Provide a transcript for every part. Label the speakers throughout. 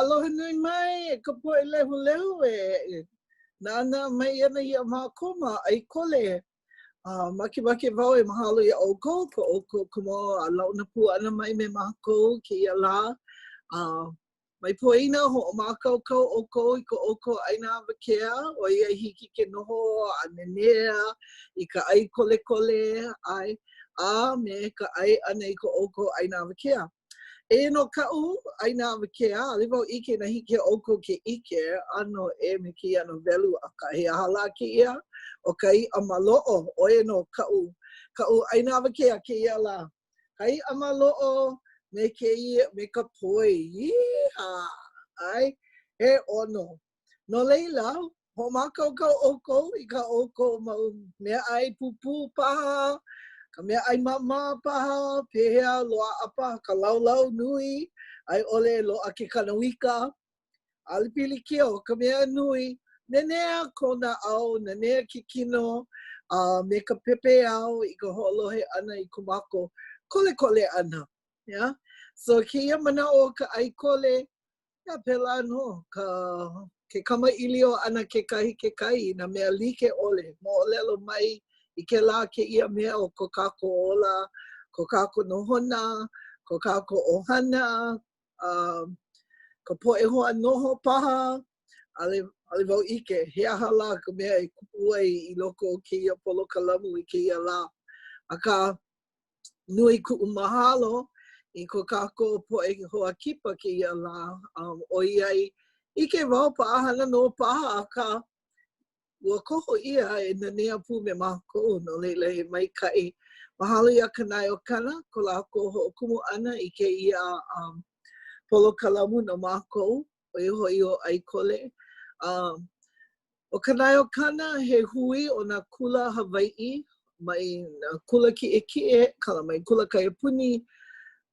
Speaker 1: Aloha nui mai e ka poʻe lehulehu e nānā mai ana iā mākou ma ʻAikole. A makemake wau e mahalo iā ʻoukou, ko ʻoukou komo a launa pū ʻana mai me mākou kēia lā. A mai poina, hoʻomākaukau ʻoukou i ko ʻoukou ʻaina awakea, ʻoiai hiki ke noho a nenea i ka ʻai kolekole, ʻae, a me ka ʻai ʻana i ko ʻoukou ʻaina awakea. Eia nō kaʻu ʻaina awakea, ʻaʻole wau ʻike inā hiki iā ʻoukou ke ʻike, ʻano ʻē me kēia ʻano welu, akā he aha lā kēia? ʻO ka iʻa maloʻo, ʻo ia nō kaʻu, kaʻu ʻaina awakea kēia lā. Ka iʻa maloʻo me kēia, me ka poi. Yīhā! ʻAe, he ʻono. No laila, hoʻomākaukau ʻoukou i kā ʻoukou mau meaʻai pupū paha, ka meaʻai māmā paha, pehea loaʻa paha ka laulau nui, a i ʻole loaʻa ke kanawika. ʻAʻole pilikia, ʻo ka mea nui, nenea ko naʻau, nenea ke kino, a me ka pepeiao i ka hoʻolohe ʻana i ko mākou kolekole ʻana. Yeah? So, kēia manaʻo o ka ʻai kole, Yeah, pēlā nō ka, ke kamaʻilio ʻana kekahi kekahi i nā mea like ʻole, moʻolelo mai i kēlā kēia mea o ko kākou ola, ko kākou nohona, ko kākou ʻohana, um, ka poʻe hoa noho paha, ʻaʻole, ʻaʻole wau ʻike, he aha lā ka mea e kupu ai i loko o kēia polokalamu i kēia lā. Akā, nui kuʻu mahalo i ko kākou poʻe hoa kipa kēia lā, um, ʻoiai, ʻike wau paʻahana nō paha, akā, ua koho ʻia e nanea pū me mākou, no laila he maikaʻi. Mahalo iā Kanaeokana, ko lākou hoʻokumu ʻana i kēia um, polokalamu no mākou, ʻo ia hoʻi ʻo ʻAikole. Um, ʻO Kanaeokana he hui o nā kula Hawaiʻi mai nā kula kiʻekiʻe, kala mai kula kaiapuni,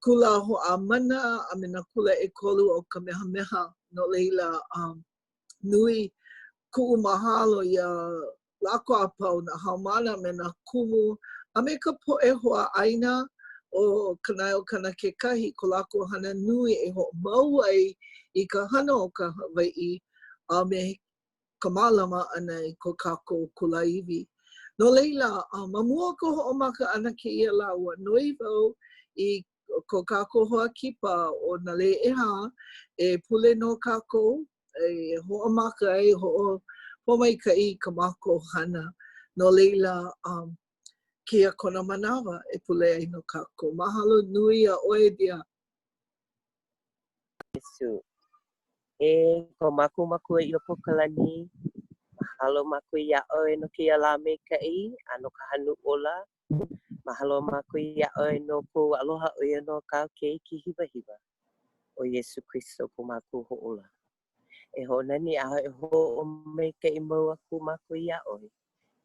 Speaker 1: kula hoʻāmana, a me nā kula ʻekolu o Kamehameha. No laila, um, nui kuʻu mahalo iā lākou a pau, nā haumāna me nā kumu, a me ka poʻe hoaʻāina o Kanaeokana kekahi, ko lākou hana nui e hoʻomau ai i ka hana o ka Hawaiʻi a me ka mālama ʻana i ko kākou kulāiwi. No laila, ma mua o ka hoʻomaka ʻana kēia lā, ua noi wau i ko kākou hoa kipa ʻo Nā Lei ʻEhā e pule no kākou, e hoʻomaka ai, hoʻopōmaikaʻi i ka mākou hana. No laila, um, kēia kona manawa e pule ai no kākou. Mahalo nui iā ʻoe, dear.
Speaker 2: Iesū. E ko mākou Makua i loko o ka lani, mahalo mākou iā ʻoe no kēia lā maikaʻi a no ka hanu ola. Mahalo mākou iā ʻoe no kou aloha ʻo ia nō kāu Keiki hiwahiwa, ʻo Iesū Kristo ko mākou Hoʻōla. E hoʻonani a e hoʻomaikaʻi mau aku mākou iā ʻoe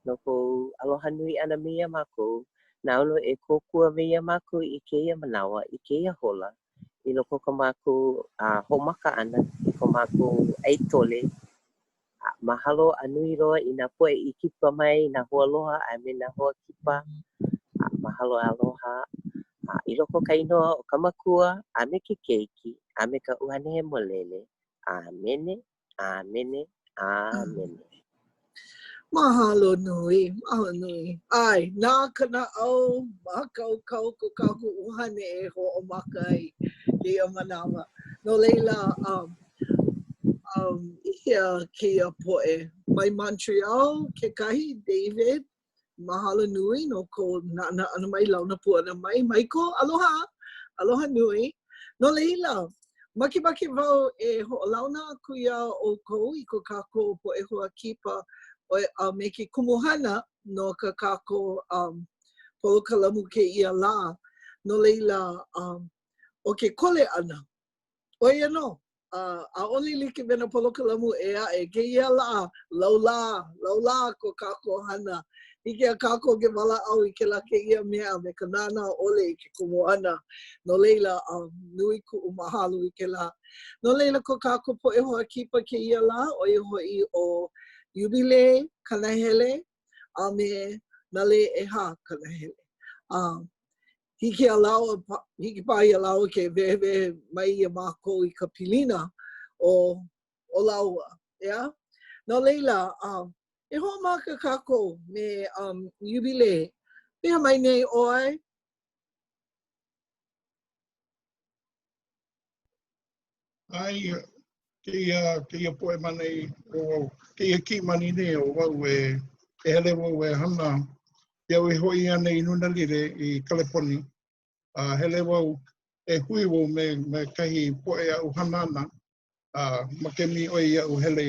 Speaker 2: no kou aloha nui ʻana mai iā mākou, nāu nō e kōkua mai iā mākou i kēia manawa, i kēia hola, i loko o ko mākou hoʻomaka ʻana i ko mākou ʻai tole. A mahalo a nui loa i nā poʻe i kipa mai, nā hoaloha a me nā hoa kipa. A mahalo a aloha. A i loko o ka inoa o ka Makua a me ke Keiki a me ka ʻUhane Hemolele. ʻĀmene, ʻāmene, ʻāmene.
Speaker 1: Mahalo nui, mahalo nui. ʻAe, nā ka naʻau, mākaukau ko kākou ʻuhane e hoʻomaka ai kēia manawa. No laila, um, um, i hea kēia poʻe? Mai Montreal kekahi, David, Mahalo nui no kou nānā ʻana mai, launa pū ʻana mai. Michael, aloha! Aloha nui. No laila, makemake wau e hoʻolauna aku iā ʻoukou i ko kākou poʻe hoa kipa a me ke kumuhana no ka kākou um, polokalamu kēia lā. No laila, um, ʻo ke kole ʻana, ʻo ia nō, A ʻaʻole like me nā polokalamu ʻē aʻe, kēia lā, laulā, laulā ko kākou hana. Hiki iā kākou ke walaʻau i kēlā kēia mea me ka nānā ʻole i ke kumuhana. No laila, um, nui kuʻu mahalo i kēlā. No laila, ko kākou poʻe hoa kipa kēia lā, ʻo ia hoʻi ʻo Iubilē Kanahele a me Nā Lei ʻEhā Kanahele. Um, Hiki iā lāua, hiki paha iā lāua ke wehewehe mai iā mākou i ka pilina. o o lāua, ʻeā? No laila, um, e hoʻomaka kākou me um, Iubilē. Pehea mai nei ʻoe?
Speaker 3: ʻAe, kēia, kēia poʻe ma nei, ʻo wau, kēia kiʻi ma nei ʻo wau e, e hele wau e hana, iaʻu e hoʻi ana i Lunalile i Kaleponi, a hele wau, e hui wau me, me kahi poʻe aʻu hana ana, a make mi ʻoe iaʻu hele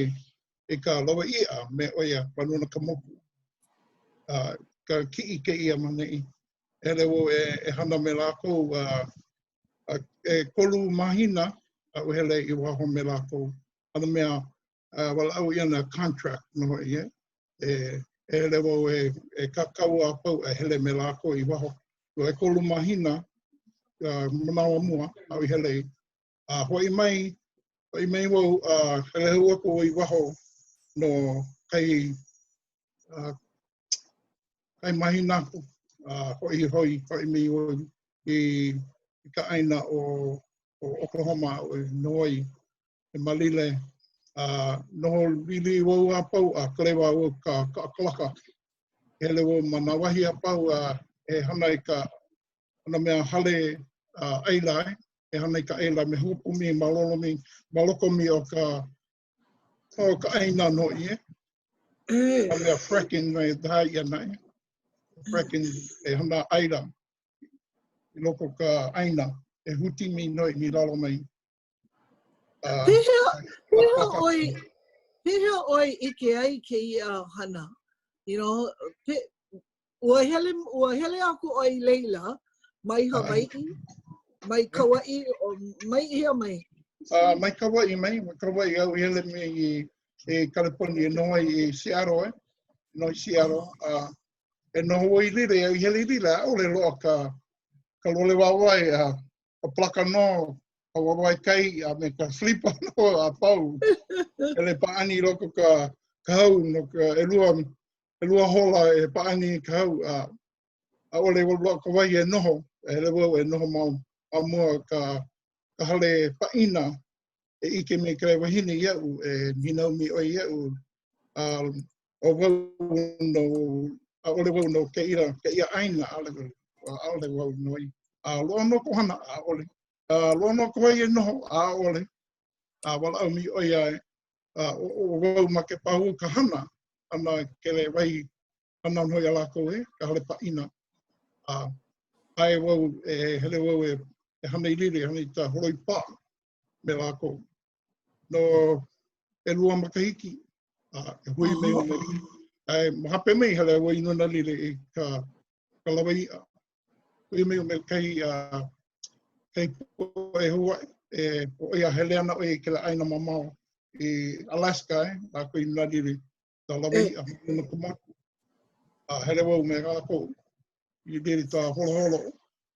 Speaker 3: i ka lawe iʻa me ʻo ia ma luna ka moku. A ka kiʻi kēia ma neʻi. Hele wau e, e hana me lākou a, a ʻekolu mahina aʻu hele i waho me lākou. A no mea, a walaʻau ʻia na contract nō hoʻi, e. E, e hele wau e, e kākau a pau a hele me lākou i waho. No ʻekolu mahina, uh, manawa mua, aʻu i hele i. A hoʻi mai, hoʻi mai wau, a hele hou aku i waho no kahi, uh, kahi mahina aku, a hoʻi hoi, hoʻi mai wau i, i ka ʻāina o, o Oklahoma aʻu e noho ai e Malile. A noho liʻiliʻi wau a pau a kalaiwa wau ka kaʻa kalaka. Hele wau ma nā wahi a pau a e hana i ka nā mea hale ʻaila e, e hana i ka ʻaila me hopu mi malolo mi ma loko mi o ka o ka ʻāina nō i e. Ka mea fracking me tā ia naʻe. Fracking e hana ʻaila i loko ka ʻāina e huti mi noi mi lalo mai.
Speaker 1: Pehea, pehea ʻoe, pehea ʻoe ʻike ai kēia hana? You know, pe, ua hele, ua hele aku ʻoe i laila mai Hawaiʻi, mai Kauaʻi, o mai hea mai?
Speaker 3: Uh, mai Kauaʻi mai, mai Kauaʻi au i hele me i, i Kaleponi e noho ai i Seattle, e. Noho i Seattle. Uh, e noho i lile, au i hele i lila, ʻaʻole loaʻa ka, ka lole wāwae, a uh, ka plaka nō, ka wāwae kai, a me ka slipa nō a pau. Hele pāʻani i loko ka, ka hau no ka ʻelua, ʻelua hola e pāʻani i ka hau, a ʻaʻole loaʻa ka wahi e noho, e hele wau e noho ma, ma mua ka, ka hale paʻina e ʻike me ka wahine iaʻu, e nīnau mi ʻoe iaʻu, a ʻo wau no, ʻaʻole wau no kēia, kēia ʻāina, ʻaʻole wau, ʻaʻole wau no i. A loaʻa nō ka hana, ʻaʻole. A loaʻa nō ka wahi e noho, ʻaʻole. A walaʻau mi ʻo ia, a ʻo wau ma ke pahu ka hana, ana kele wahi hana nō iā lākou e, ka hale paʻina. A ʻae wau e hele wau e, e hana i lile, e hana i ka holoi paʻa me lākou. No ʻelua makahiki, a e hui mai o me, a e ma hope mai hele wau i Lunalile i ka, ka lawe iʻa. Hui mai o me kahi, a, kahi poʻe hou aʻe, e, ʻo ia hele ana ʻoe i kēlā ʻāina mamao i Alaska, e, lākou i Lunalile, ka lawe iʻa, ma luna ka moku. A hele wau me lākou i lili ka holoholo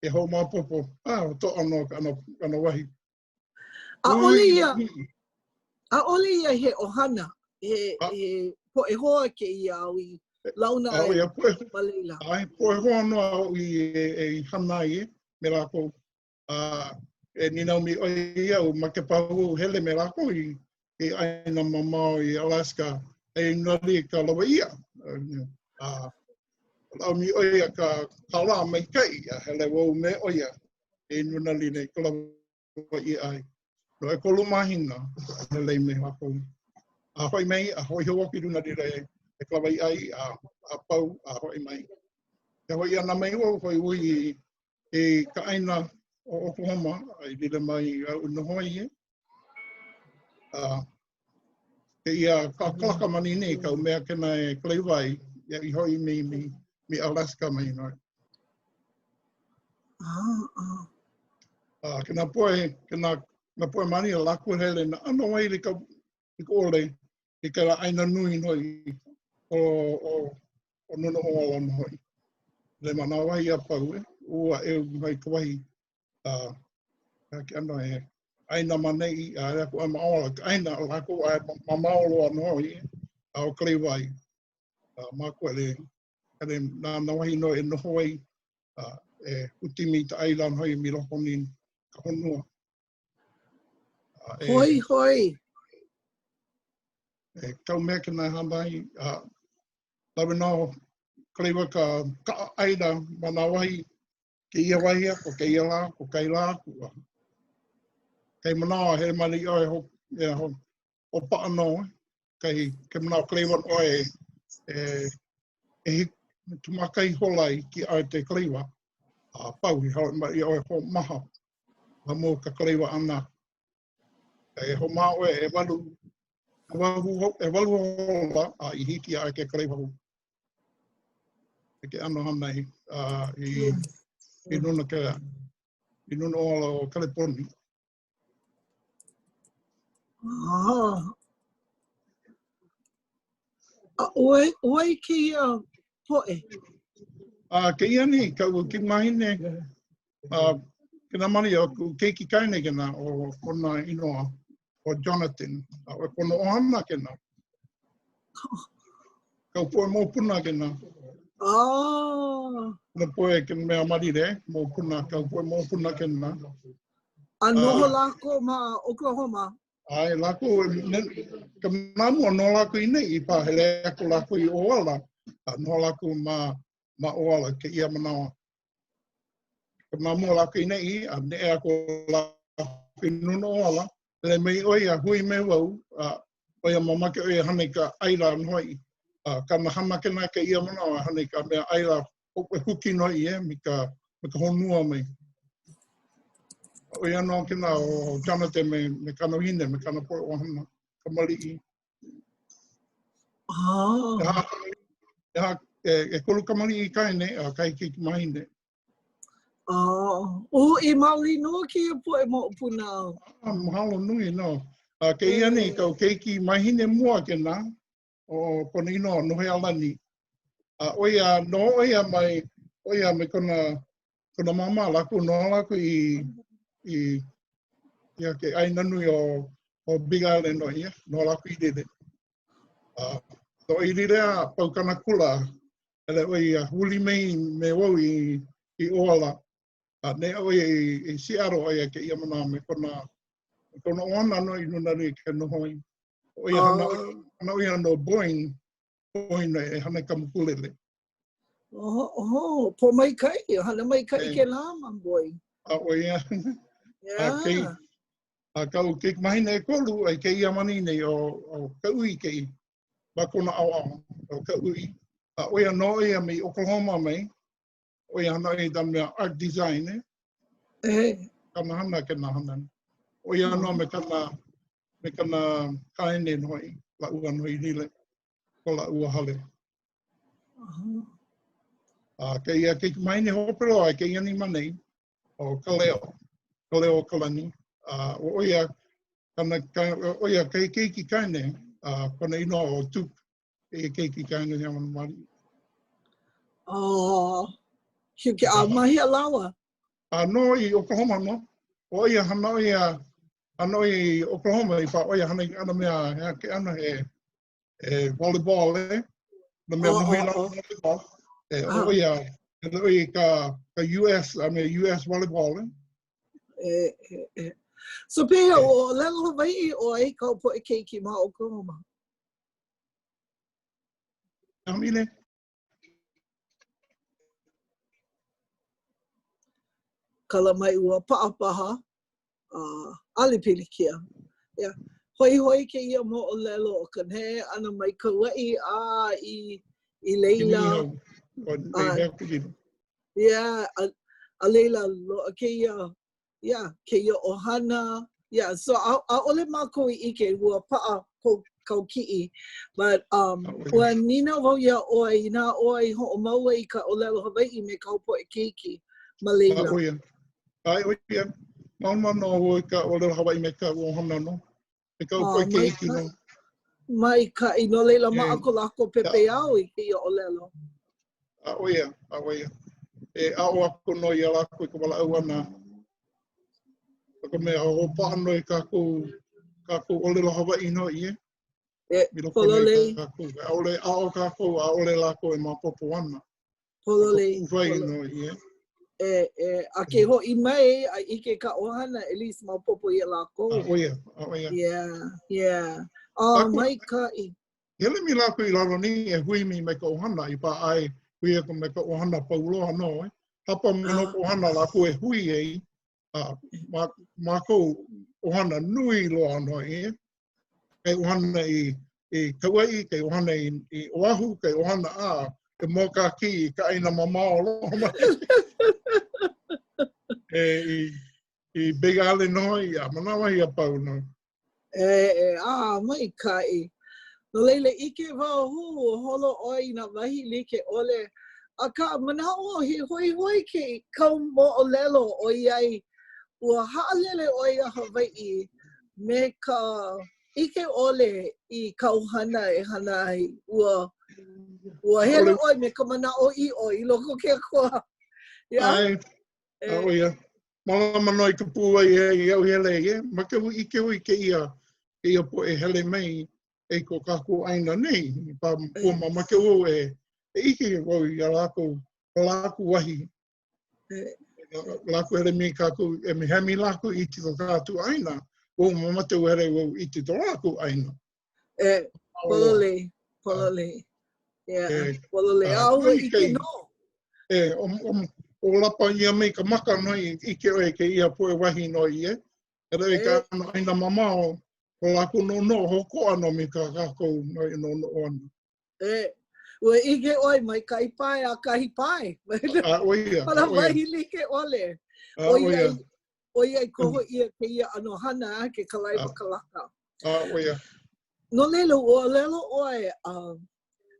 Speaker 3: e hoʻomaopopo, a, o toʻa nō ka ʻano, ʻano wahi.
Speaker 1: ʻAʻole ia, ʻaʻole ia he ʻohana, he, he poʻe hoa kēia āu i launa ai ma
Speaker 3: laila. ʻAe, poʻe hoa nō aʻu i, e, e hana ai e, me lākou. A e nīnau mi ʻoe iaʻu, ma ke pahu hele me lākou i, i ʻāina mamao i Alaska, e nali ka lawe iʻa. A walaʻau mi ʻoe ia ka, ka lā maikaʻi, a hele wau me ʻo ia e Lunalile i ka lawe iʻa ai. No ʻekolu mahina, hele me lākou. A hoʻi mai, a hoʻi hou aku i Lunalile e ka lawe iʻa ai, a, a pau, a hoʻi mai. E hoʻi ana mai wau, hoʻi wau i, i ka ʻāina o Oklahoma, i lile mai aʻu noho ai e. A kēia kaʻa kalaka ma nei kaʻu mea kena e kalaiwa ai, ia i hoʻi mi, mi, mi Alaska mai no.
Speaker 1: Ah, ah.
Speaker 3: A kena poʻe, kena na poʻe mani a lākou hele na ʻano ai i ka i ka ʻole i kēlā ʻāina nui nō i o o o Nonoʻoala nō hoʻi. Le ma nā wahi a pau e, ua ʻeu mai ka wahi a uh, ke ʻano e ʻāina ma nei a hele aku ma ola ka ʻāina o lākou a mamao loa nō hoʻi a o kalaiwa ai. A mākou e hele nā nā wahi nō e noho ai a e huti mi ta ʻaila nō hoʻi mi loko ni ka honua.
Speaker 1: A e, Hoihoi.
Speaker 3: E kau mea kena hana ai, a lawe nō kalaiwa ka kaʻa ʻaila ma nā wahi, kēia wahi aku, kēia lā aku, kai lā aku. A kai manawa hele mai nei ʻoe ho, e, ho, hoʻopaʻa nō, kai, kai manawa kalaiwa ʻoe e, e, e hik, tumakahi hola i ki ʻae te kalaiwa, a pau i hao mai ʻoe hoʻomaha ma mua ka kalaiwa ʻana. E hoʻomaha ʻoe ʻewalu, ʻewalu hola a i hiki iā ʻoe ke kalaiwa hou. E ke ʻano hana i, uh, i, i nuna ke, i nuna o ala o Kaleponi.
Speaker 1: Ah. A ʻo wai, ʻo wai kēia poʻe?
Speaker 3: A kēia nei, kaʻu kaikamahine, a kena mani o kuʻu keiki kāne kena o kona inoa ʻo Jonathan. A ʻo kona ʻohana kena. Kaʻu poʻe moʻopuna kena.
Speaker 1: Ah.
Speaker 3: Na poʻe ke mea malile, moʻopuna, kaʻu poʻe moʻopuna kena.
Speaker 1: A noho lākou ma Oklahoma?
Speaker 3: ʻAe, lākou, ka manawa mua noho lākou i nei, i pā hele aku lākou i ʻOala, a noho lākou ma, ma ʻOala kēia manawa. Ka manawa mua lākou i nei, a neʻe aku lākou i nuna o ʻOala, hele mai ʻo ia, hui me wau, a ʻo ia mamake ʻo ia hana i ka ʻaila nō hoʻi. A kana hana kena kēia manawa, hana i ka mea ʻaila e huki nō hoʻi e, me ka, me ka honua mai. ʻO ia nō kena ʻo Jonathan me, me kana wahine, me kana poʻe ʻohana, kamaliʻi.
Speaker 1: Ah.
Speaker 3: ʻEhā, ʻehā, e, ʻekolu kamaliʻi kāne, a kahi keikimahine.
Speaker 1: Ah, uʻi maoli nō kēia poʻe moʻopuna.
Speaker 3: Ah, mahalo nui nō. A kēia nei, kaʻu keiki mahine mua kena, ʻo kona inoa Nohealani. A ʻo ia, noho ʻo ia mai, ʻo ia me kona, kona māmā lākou, noho lākou i, i, ia ke ʻāina nui o, o Big Island nō ia, noho lākou i Lele. A, noho i Lele a pau kana kula, hele ʻo ia huli mai me wau i, i ʻOala. A neʻe ʻo ia i, i Seattle ʻo ia kēia manawa me kona, me kona ʻohana nō i luna nui ke noho ai. ʻO ia hana, hana ʻo ia no Boeing, Boeing e hana i ka mokulele.
Speaker 1: Oh, oh, pōmaikaʻi, hana maikaʻi kēlā ma Boeing.
Speaker 3: A ʻo ia,
Speaker 1: yeah.
Speaker 3: a kei, a kaʻu kaikamahine ʻekolu, a i kēia mani nei ʻo, ʻo Kaʻui kēia, ma kona ʻaoʻao, ʻo Kaʻui. A ʻo ia nō ia mai Oklahoma mai, ʻo ia hana i ka mea art design, eh?
Speaker 1: Eh.
Speaker 3: Kana hana kena hana. ʻO ia nō me kana, me kana kāne nō hoʻi, lāua nō i lile, ko lāua hale.
Speaker 1: Uh-huh.
Speaker 3: A kēia kaikamahine hope loa, kēia nei ma nei, ʻo Kaleo, Kaleo Kalani. A ʻo ia, kana, ka, ʻo ia ke keiki kāne, a kona inoa ʻo Duke, kēia keiki kāne ia mana
Speaker 1: Oh, ke a ma hea lāua?
Speaker 3: A noho i Oklahoma nō. ʻO ia hana ʻo ia, hana ʻo ia i Oklahoma i pā ʻo ia hana i ana mea, he ke ʻano he, he volleyball e. Na mea oh, oh, oh. volleyball. E, ʻo ia, hele ʻo ia i ka, ka US, a me US volleyball e.
Speaker 1: E, e, e. So pehea, ʻōlelo Hawaiʻi ʻoe i kāu poʻe keiki ma Oklahoma?
Speaker 3: Amile.
Speaker 1: Kala mai ua paʻa paha, uh, ʻaʻole pilikia. Yeah. Hoihoi kēia moʻolelo o ka neʻe ʻana mai Kauaʻi a i, i laila.
Speaker 3: Uh,
Speaker 1: yeah, a, a laila loaʻa kēia yeah, kēia ʻohana. Yeah, so ʻaʻole mākou i ʻike, ua paʻa ko kau kiʻi. But um, ua nīnau wau iā ʻoe, inā ʻoe i hoʻomau ai i ka ʻōlelo Hawaiʻi me kāu poʻe keiki ma laila.
Speaker 3: ʻO ia. ʻAe, ʻo ia. Mālama nō wau i ka ʻōlelo Hawaiʻi me kaʻu ʻohana nō. Me kaʻu poʻe keiki nō.
Speaker 1: Maikaʻi, no laila maʻa ko lākou pepeiao i kēia ʻōlelo.
Speaker 3: A ʻo ia, a ʻo ia. E aʻo aku nō iā lākou i ka walaʻau ʻana. No ka mea, hoʻopaʻa nō i kākou, kākou ʻōlelo Hawaiʻi nō ia.
Speaker 1: E, pololei.
Speaker 3: ʻAʻole aʻo kākou, ʻaʻole lākou e maopopo ana.
Speaker 1: Pololei.
Speaker 3: Wai nō ia.
Speaker 1: E, e, a ke hoʻi mai a ʻike ka ʻohana, at least maopopo iā lākou.
Speaker 3: A ʻo ia, a ʻo ia.
Speaker 1: Yeah, yeah. A maikaʻi.
Speaker 3: Hele mi lākou i lalo nei e hui mi me ka ʻohana i pā ai hui aku me ka ʻohana pau loa nō. Eh. Hapa me no ka ʻohana lākou e hui ai a ma, mākou ʻohana nui loa nō eh. Kai ʻohana i i Kauaʻi, kai ʻohana i, i Oahu, kai ʻohana a e Mōkākī i ka ʻāina mamao loa mai. e, i, i Big Island nō i a ma nā wahi a pau nō.
Speaker 1: E, e, a, maikaʻi. No laila, ʻike wau hū, holo ʻoe i nā wahi like ʻole. Akā, manaʻo he hoihoi ke kāu moʻolelo ʻoiai ua haʻalele ʻoe iā Hawaiʻi me ka ʻike ʻole i kāu hana e hana ai. Ua, ua hele ʻoe me ka manaʻoʻiʻo i loko o ke Akua.
Speaker 3: Yeah? ʻAe, e. ʻo ia. Mālama nō i ka pū ai e iaʻu hele ai, e. Make au ʻike au i kēia, kēia poʻe hele mai e ko kākou ʻāina nei. Pa, ua mamake au e, e ʻike wau iā lākou, ko lākou wahi. Lākou hele mai kākou, e me hemi lākou i te ko kātou ʻāina, ua mamake au hele wau i te to lākou ʻāina.
Speaker 1: E, pololei, pololei. Yeah, e, pololei. A ua ʻike nō.
Speaker 3: E, o, o, o lapa ia mai ka maka no i ʻike ʻoe kēia poʻe wahi no i e. Hele i ka ʻano ʻāina mamao, ko lākou noʻonoʻo hōkoʻa no me kā kākou no i noʻonoʻo ana.
Speaker 1: E, ua ʻike ʻoe mai kahi pae a kahi pae.
Speaker 3: A, ʻo ia.
Speaker 1: Ma nā wahi like ʻole.
Speaker 3: A, ʻo ia.
Speaker 1: ʻOiai koho ʻia kēia ʻano hana a ke kalaiwa kalaka.
Speaker 3: A, ʻo ia.
Speaker 1: No laila, ua ʻōlelo ʻoe, um,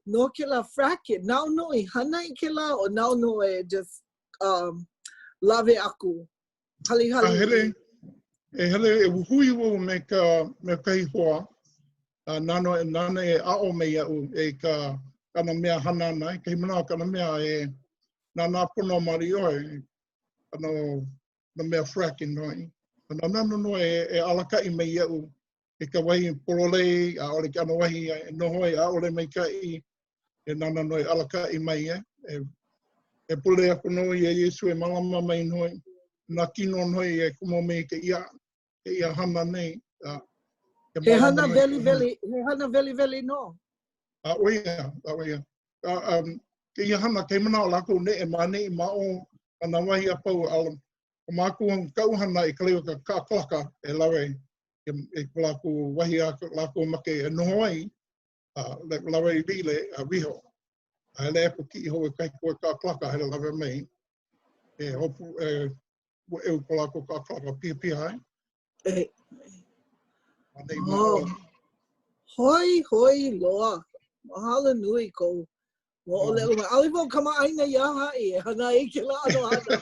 Speaker 1: no kēlā fracking, nāu nō i hana i kēlā, o nāu nō e just um, lawe aku, halihali?
Speaker 3: A hele, e hele, e hui wau me ka, me kahi hoa, a nāna, nāna e aʻo mai iaʻu e ka, kana mea hana ana, i kahi manawa kana mea e nānā pono mali ʻoe, ano na mea fracking noi. Na nāna nō e, e alakaʻi mai iaʻu i ka wahi pololei, ʻaʻole ke ʻano wahi e noho ai, ʻaʻole maikaʻi, e nāna nō e alakaʻi mai e. E, e pule aku nō iā Iesū e mālama mai nō nā kino nō e komo mai i kēia, kēia hana nei. A,
Speaker 1: e he hana weliweli, he hana weliweli nō.
Speaker 3: A ʻo ia, a ʻo ia. A, um, kēia hana, ke manaʻo lākou neʻe ma ʻaneʻi ma ʻō, ma nā wahi a pau, a ko mākou kaʻu hana e kalaiwa ka kaʻa kalaka e lawe e, e ko lākou wahi a lākou make e noho ai, a lawe i lile a wiho. A hele aku kiʻi hou e kahi koe kaʻa kalaka, hele lawe mai e hopu, e ua ʻeu ko lākou kaʻa kalaka pihapiha ai.
Speaker 1: E. Oh. Hoihoi loa. Mahalo nui kou moʻolelo mai. ʻAʻole wau kamaʻāina iā haʻi e hana ai kēlā ʻano hana.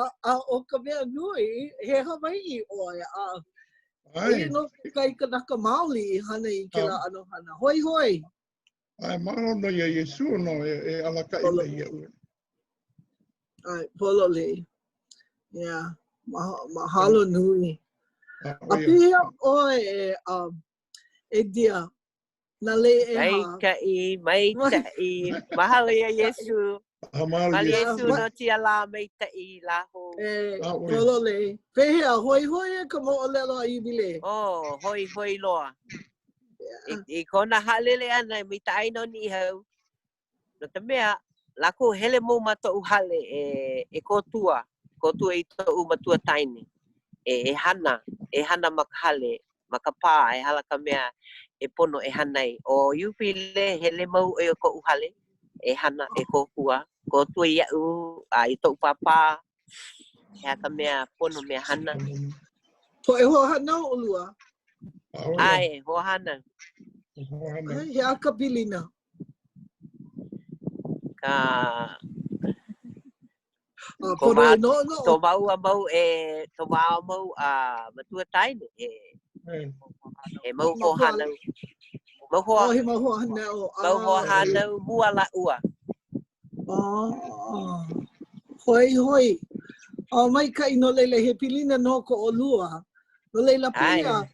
Speaker 1: A, a ʻo ka mea nui, he Hawaiʻi ʻoe. A eia nō kekahi kanaka maoli i hana i kēlā ʻano hana. Hoihoi.
Speaker 3: ʻAe, mahalo nō iā Iesū nō e, e alakaʻi mai iaʻu.
Speaker 1: ʻAe, pololei. Yeah, mahalo nui. A pehea ʻoe e, um, e dear, nā lei
Speaker 2: ʻehā. Maikaʻi, maikaʻi. Mahalo iā Iesū. Mahalo Iesū no tēia lā maikaʻi lā hou.
Speaker 1: E, pololei. Pehea, hoihoi e ka moʻolelo a Iubilē?
Speaker 2: Oh, hoihoi loa. I, i kona haʻalele ʻana mai ka ʻāina o Niʻihau, No ka mea, lākou hele mau ma toʻu hale e, e kōkua, kōkua i toʻu matua kāne, e, e hana, e hana ma ka hale, ma ka pā, e hala ka mea e pono e hana ai. ʻO Iupile, hele mau ʻo ia koʻu hale, e hana, e kōkua, kōkua iaʻu a i toʻu pāpā, he aha ka mea pono mea hana.
Speaker 1: Poʻe hoahānau ʻolua?
Speaker 2: ʻAe, hoahānau.
Speaker 1: Hoahānau. He aha ka pilina?
Speaker 2: Ka ko ma, to maua mau e to maua mau a matua tāne he he mau hoahānau.
Speaker 1: Mau hoa oh, he mau hoahānau.
Speaker 2: Mau hoahānau mua lāua.
Speaker 1: Oh, hoihoi. Oh, maikaʻi no laila he pilina nō ko ʻolua. No laila pehea,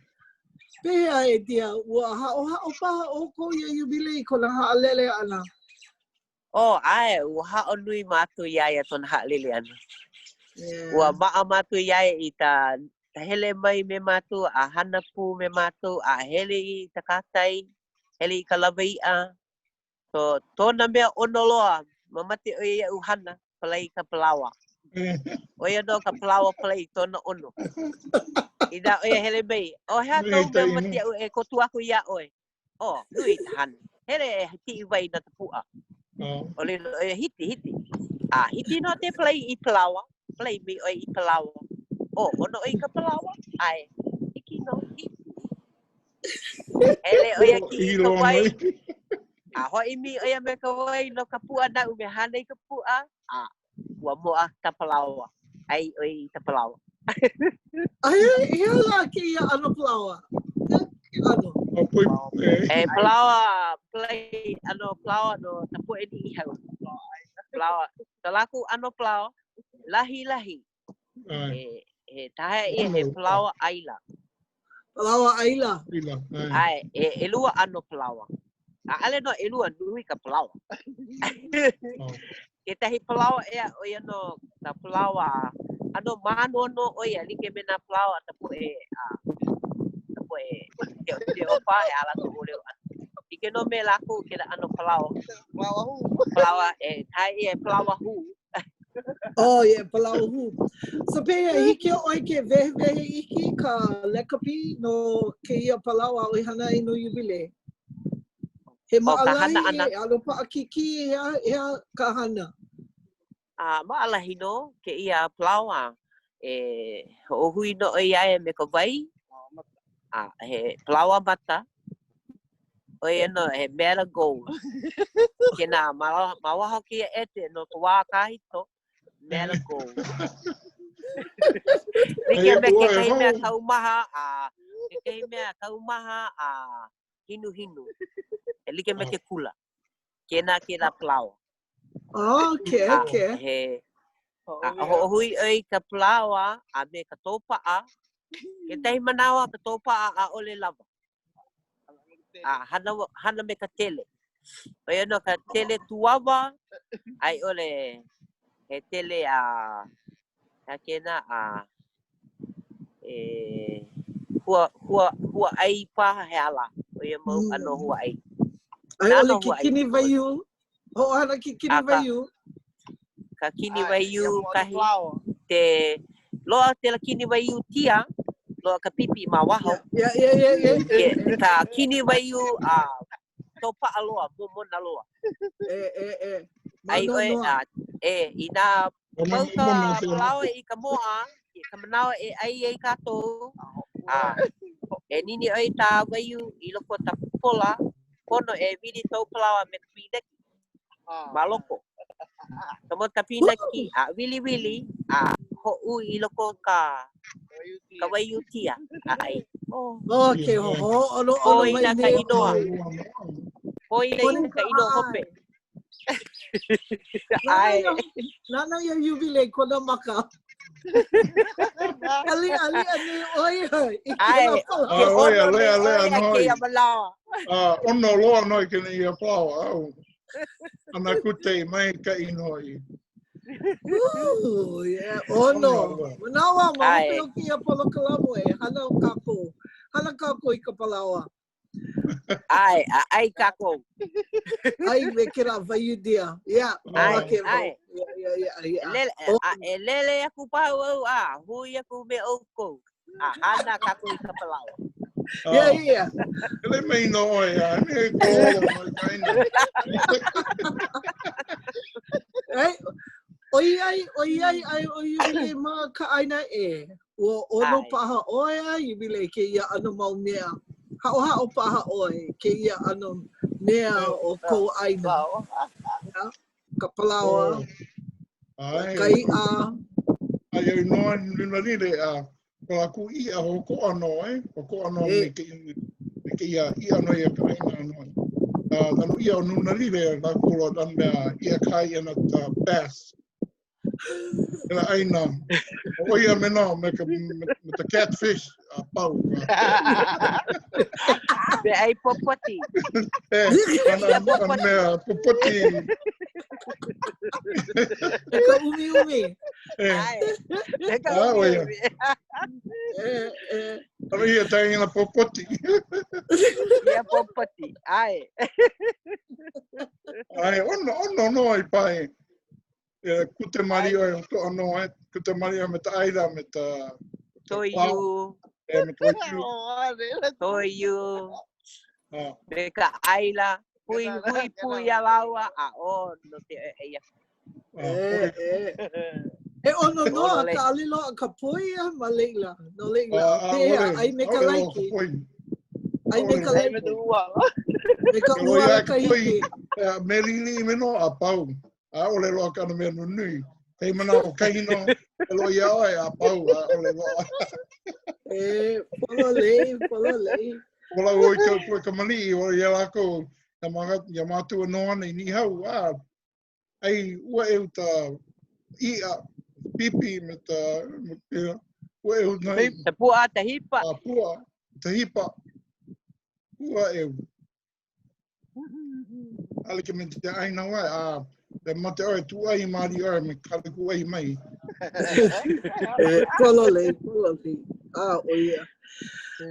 Speaker 1: pehea e dear, ua haʻohaʻo paha ʻoukou iā Iubilē i kona haʻalele ʻana?
Speaker 2: Oh, ʻae, ua haʻo nui mākou iā ia kona haʻalele ʻana.
Speaker 1: Yeah.
Speaker 2: Ua maʻa mākou iā ia i ka. Hele mai me mākou a hana pū me mākou a hele i kahakai, hele i ka lawaiʻa. So, tona mea ʻono loa, mamake ʻo ia iaʻu hana, palai ka palaoa. ʻO ia nō ka palaoa palai tona ʻono. Inā ʻo ia hele mai, ʻo he aha tou mea mamake iaʻu e kōkua aku iā ʻoe? Oh, nui ka hana. Hele e kiʻi wai no ka puʻa. ʻŌlelo ʻo ia, hiki, hiki. A hiki nō ke palai i palaoa. Palai mai ʻoe i palaoa. Oh, ʻono ʻoe i ka palaoa? ʻAe. Hiki nō, hiki. Hele ʻo ia kiʻi i ka wai. A hoʻi mai ʻo ia me ka wai no ka puʻa naʻu me hānai ka puʻa. A ua moʻa ka palaoa. ʻAi ʻoe i ka palaoa.
Speaker 1: A he he aha lā kēia ʻano palaoa? Ke ʻano.
Speaker 2: He palaoa, palai, ʻano palaoa no ka poʻe Niʻihau. Palaoa. Ko lākou ʻano palaoa, lahilahi. He, he kāhea ʻia he palaoa ʻaila.
Speaker 1: Palaoa ʻaila.
Speaker 2: ʻAe, he ʻelua ʻano palaoa. ʻAʻole nō ʻelua, nui ka palaoa. Kekahi palaoa ʻea, ʻo ia nō ka palaoa ʻano mānoanoa ʻo ia, like me nā palaoa a ka poʻe, a ka poʻe Keʻopa, he aha lākou ʻōlelo ʻana. Like nō me lākou kēlā ʻano palaoa.
Speaker 4: Palaoa hū.
Speaker 2: Palaoa, e kāhea ʻia he palaoa hū.
Speaker 1: Oh, yeah, palaoa hū. So pehea, hiki iā ʻoe ke wehewehe iki ka lekapi no kēia palaoa āu i hana ai no Iubilē? He
Speaker 2: ʻO ka hana
Speaker 1: maʻalahi,
Speaker 2: ʻana.
Speaker 1: he ʻano paʻakikī, he aha, he aha ka hana?
Speaker 2: A maʻalahi nō kēia palaoa e hoʻohui nō ʻoe iā ia me ka wai, a he palaoa mata, ʻo ia nō he marigold. Kēnā ma, ma waho kēia ʻete no ka wā kahiko, marigold. Like me kekahi mea kaumaha a kekahi mea kaumaha a hinuhinu. E like me ke kula. Kēnā kēlā palaoa.
Speaker 1: Okay, okay.
Speaker 2: A he a hoʻohui ʻoe i ka palaoa a me ka tōpaʻa. Kekahi manawa ka tōpaʻa ʻaʻole lawa. A hana, hana me ka tele. ʻO ia nō ka tele tuawa, a i ʻole he tele a he aha kēnā a e hua, hua, hua ʻai paha he aha lā. ʻO ia mau ʻano hua ʻai.
Speaker 1: A i ʻole ke kini waiū, hoʻohana ke kini waiū.
Speaker 2: Ka kini waiū kahi te loaʻa kēlā kini waiū tia, loaʻa ka pipi ma waho.
Speaker 1: Yeah, yeah, yeah, yeah.
Speaker 2: Ke, ka kini waiū a tōpaʻa loa, momona loa.
Speaker 1: E, e, e.
Speaker 2: Ai ʻoe, a, e, inā pau ka palaoa i ka moʻa, i ka manawa e ʻai ai kākou, a e nini ʻoe i ka waiū i loko o ka pola, pono e wili kou palaoa me ka pīneki ma loko. Komo ka pīneki a wiliwili a hoʻū i loko o ka ka waiū tia a ʻai.
Speaker 1: Oh, okay, hōʻonoʻono mai
Speaker 2: nei. Pōina ka inoa. Pōina ka inoa hope.
Speaker 1: ʻAe. Nānā iā Iubilē kona maka. Ali, ali, ali, ʻo ia. I
Speaker 2: kēlā
Speaker 3: palaoa. A, ʻo ia, lea, lea, nō.
Speaker 2: Kēia manawa.
Speaker 3: A, ʻono loa nō i kēia palaoa. Au. Ana kute maikaʻi nō i.
Speaker 1: Ooh, yeah, ʻono. Manawa, ma hope o kēia polokalamu e hana kākou. Hana kākou i ka palaoa.
Speaker 2: ʻAe, a ʻai kākou.
Speaker 1: ʻAi me kēlā waiū dia. Yeah.
Speaker 2: ʻAe, ʻae.
Speaker 1: Yeah, yeah, yeah, yeah.
Speaker 2: Lele, a, e lele aku paha wau a hui aku me ʻoukou. A hana kākou i ka palaoa.
Speaker 1: Yeah, yeah, yeah.
Speaker 3: Hele mai nō ʻoe, a me ko olo mai ka ʻāina.
Speaker 1: Ai, ʻoiai, ʻoiai, ai ʻo Iubilē ma ka ʻāina ʻē. Ua ʻono paha ʻoe a Iubilē i kēia ʻano mau mea. Haʻohaʻo paha ʻoe i kēia ʻano mea o kou ʻāina. Yeah. Ka palaoa, ka iʻa.
Speaker 3: Aia i noa Lunalile a ko lākou iʻa ʻokoʻa nō, eh? ʻOkoʻa nō me kēia, me kēia iʻa no ia ka ʻāina nō. A nā iʻa o Lunalile, lākou loa nā mea iʻa kai ʻana ka bass. Kēlā ʻāina, ʻo ia me nō, me ka, me, me the catfish, a pau.
Speaker 2: Me ʻai popoti.
Speaker 3: E, ana, ana mea popoti.
Speaker 1: E ka ʻumiʻumi.
Speaker 2: ʻAe. Me ka
Speaker 3: Ah, ʻo ia.
Speaker 2: ʻumiʻumi.
Speaker 1: E, e.
Speaker 3: Alo ia taina popoti.
Speaker 2: Ia popoti. ʻAe.
Speaker 3: Ai, ono, ono no i pai. E, kute mari oe, o toa no e, kute mari oe me ta aila, me ta...
Speaker 2: Toiu.
Speaker 3: E, me toiu.
Speaker 2: Toiu.
Speaker 3: Ah.
Speaker 2: Me ka ʻaila. Hui, hui pū iā lāua, a ʻo no te e ia.
Speaker 1: E, e. E ʻono nō, akā ʻaʻole loaʻa ka poi a ma leila. No leila, pehea, ʻai me ka laiki. ʻAi me ka laiki.
Speaker 4: Me ka uala.
Speaker 1: Me ka uala kahiki.
Speaker 3: Me liʻiliʻi me no a pau. ʻAʻole loaʻa kāna mea nunui. Hei manaʻo kahino, e loaʻa iā ʻoe, a pau, ʻaʻole loaʻa.
Speaker 1: E, pololei, pololei.
Speaker 3: O lau oi kau poʻe kamaliʻi, o ia lākou, ia mā, ia mātou e noho ana i Niʻihau, a, ʻai ua ʻeu ta iʻa, pipi me ta, me, you know, ua ʻeu nai.
Speaker 2: Ta puaʻa, ta hipa.
Speaker 3: A puaʻa, ta hipa. Ua ʻeu. ʻAle ke me te ʻāina wae, a e mate ʻoe, tūʻai maoli ʻoe me ka kūʻai mai.
Speaker 1: E, pololei, pololei. A, ʻo ia.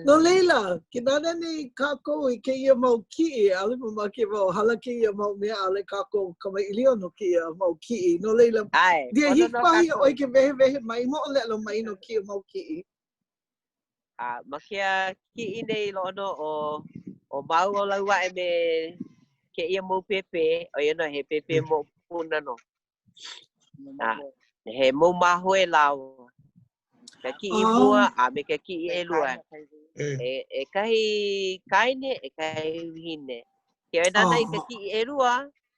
Speaker 1: No leila, ke nānā nei kākou i kēia mau kiʻi, ʻaʻole mamake wau, hala kēia mau mea, ʻaʻole kākou kamaʻilio no kēia mau kiʻi. No leila,
Speaker 2: ʻAe,
Speaker 1: dia
Speaker 2: pono
Speaker 1: hiki
Speaker 2: nō
Speaker 1: paha iā
Speaker 2: kākou.
Speaker 1: ʻoe ke wehewehe mai, moʻolelo mai no kēia mau kiʻi.
Speaker 2: A ma kēia kiʻi nei loa nō ʻo, ʻo māua ʻo Lauaʻe me kēia mau pēpē, ʻo ia nō he pēpē moʻopuna nō. A he mau māhoe lāua. Ka kiʻi mua a me ka kiʻi ʻelua. E, ʻekahi kāne, ʻekahi wahine. Ke ʻoe nānā i ka kiʻi ʻelua,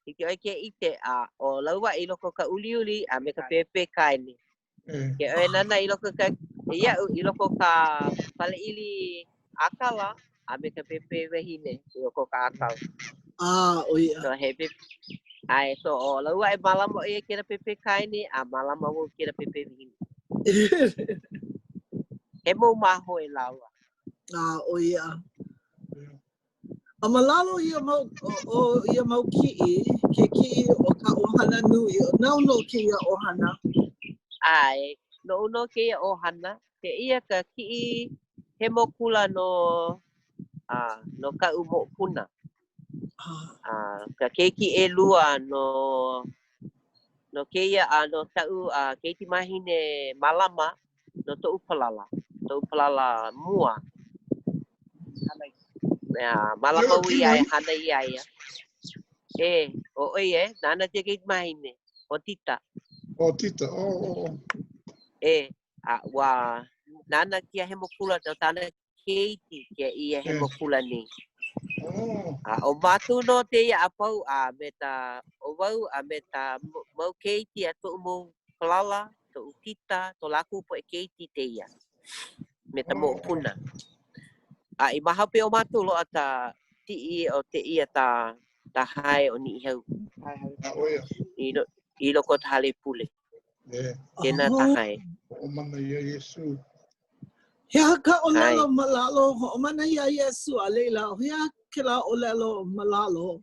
Speaker 2: hiki ʻoe ke ʻike, a ʻo Lauaʻe i loko o ka uliuli a me ka pēpē kāne. Ke ʻoe nānā i loko ka, iaʻu, i loko ka paleʻili ʻākala a me ka pēpē wahine i loko ka ʻākau.
Speaker 1: Ah, ʻo ia.
Speaker 2: So he pēpē, ʻae, so ʻo Lauaʻe mālama ʻo ia i kēlā pēpē kāne a mālama wau i kēlā pēpē wahine. He mau māhoe lāua.
Speaker 1: Ah, ʻo ia. A ma lalo ia mau, o, o ia mau kiʻi, ke kiʻi o ka ʻohana nui, nāu nō kēia ʻohana?
Speaker 2: ʻAe, noʻu nō kēia ʻohana. Kēia ka kiʻi hemo kula no, a, no kaʻu moʻopuna. A, ka keiki ʻelua no, no kēia a no kaʻu a keikimahine mālama no toʻu palala, toʻu palala mua. Mea, mālama wau iā ia, hānai iā ia. E, ʻo ʻoe e, nāna ke keikimahine, ʻo Tita.
Speaker 3: ʻO Tita, ʻo, ʻo, ʻo.
Speaker 2: E, a ua nāna kēia hemo kula no kāna keiki kēia hemo kula nei.
Speaker 3: Oh.
Speaker 2: A ʻo mākou nō tēia a pau a me ta ʻo wau a me ta mau keiki a toʻu mau palala, toʻu tita, to lākou poʻe keiki tēia me ta moʻopuna. A i ma hope o mākou loaʻa ta tiʻi o tēia ta ta hae o Niʻihau.
Speaker 3: A ʻo ia.
Speaker 2: I, lo, i loko o ta hale pule.
Speaker 3: E.
Speaker 2: Kēnā ta hae.
Speaker 3: Hoʻomana iā Iesū.
Speaker 1: He aha ka ʻōlelo ma lalo, hoʻomana iā Iesū, a laila, he aha kēlā ʻōlelo ma lalo?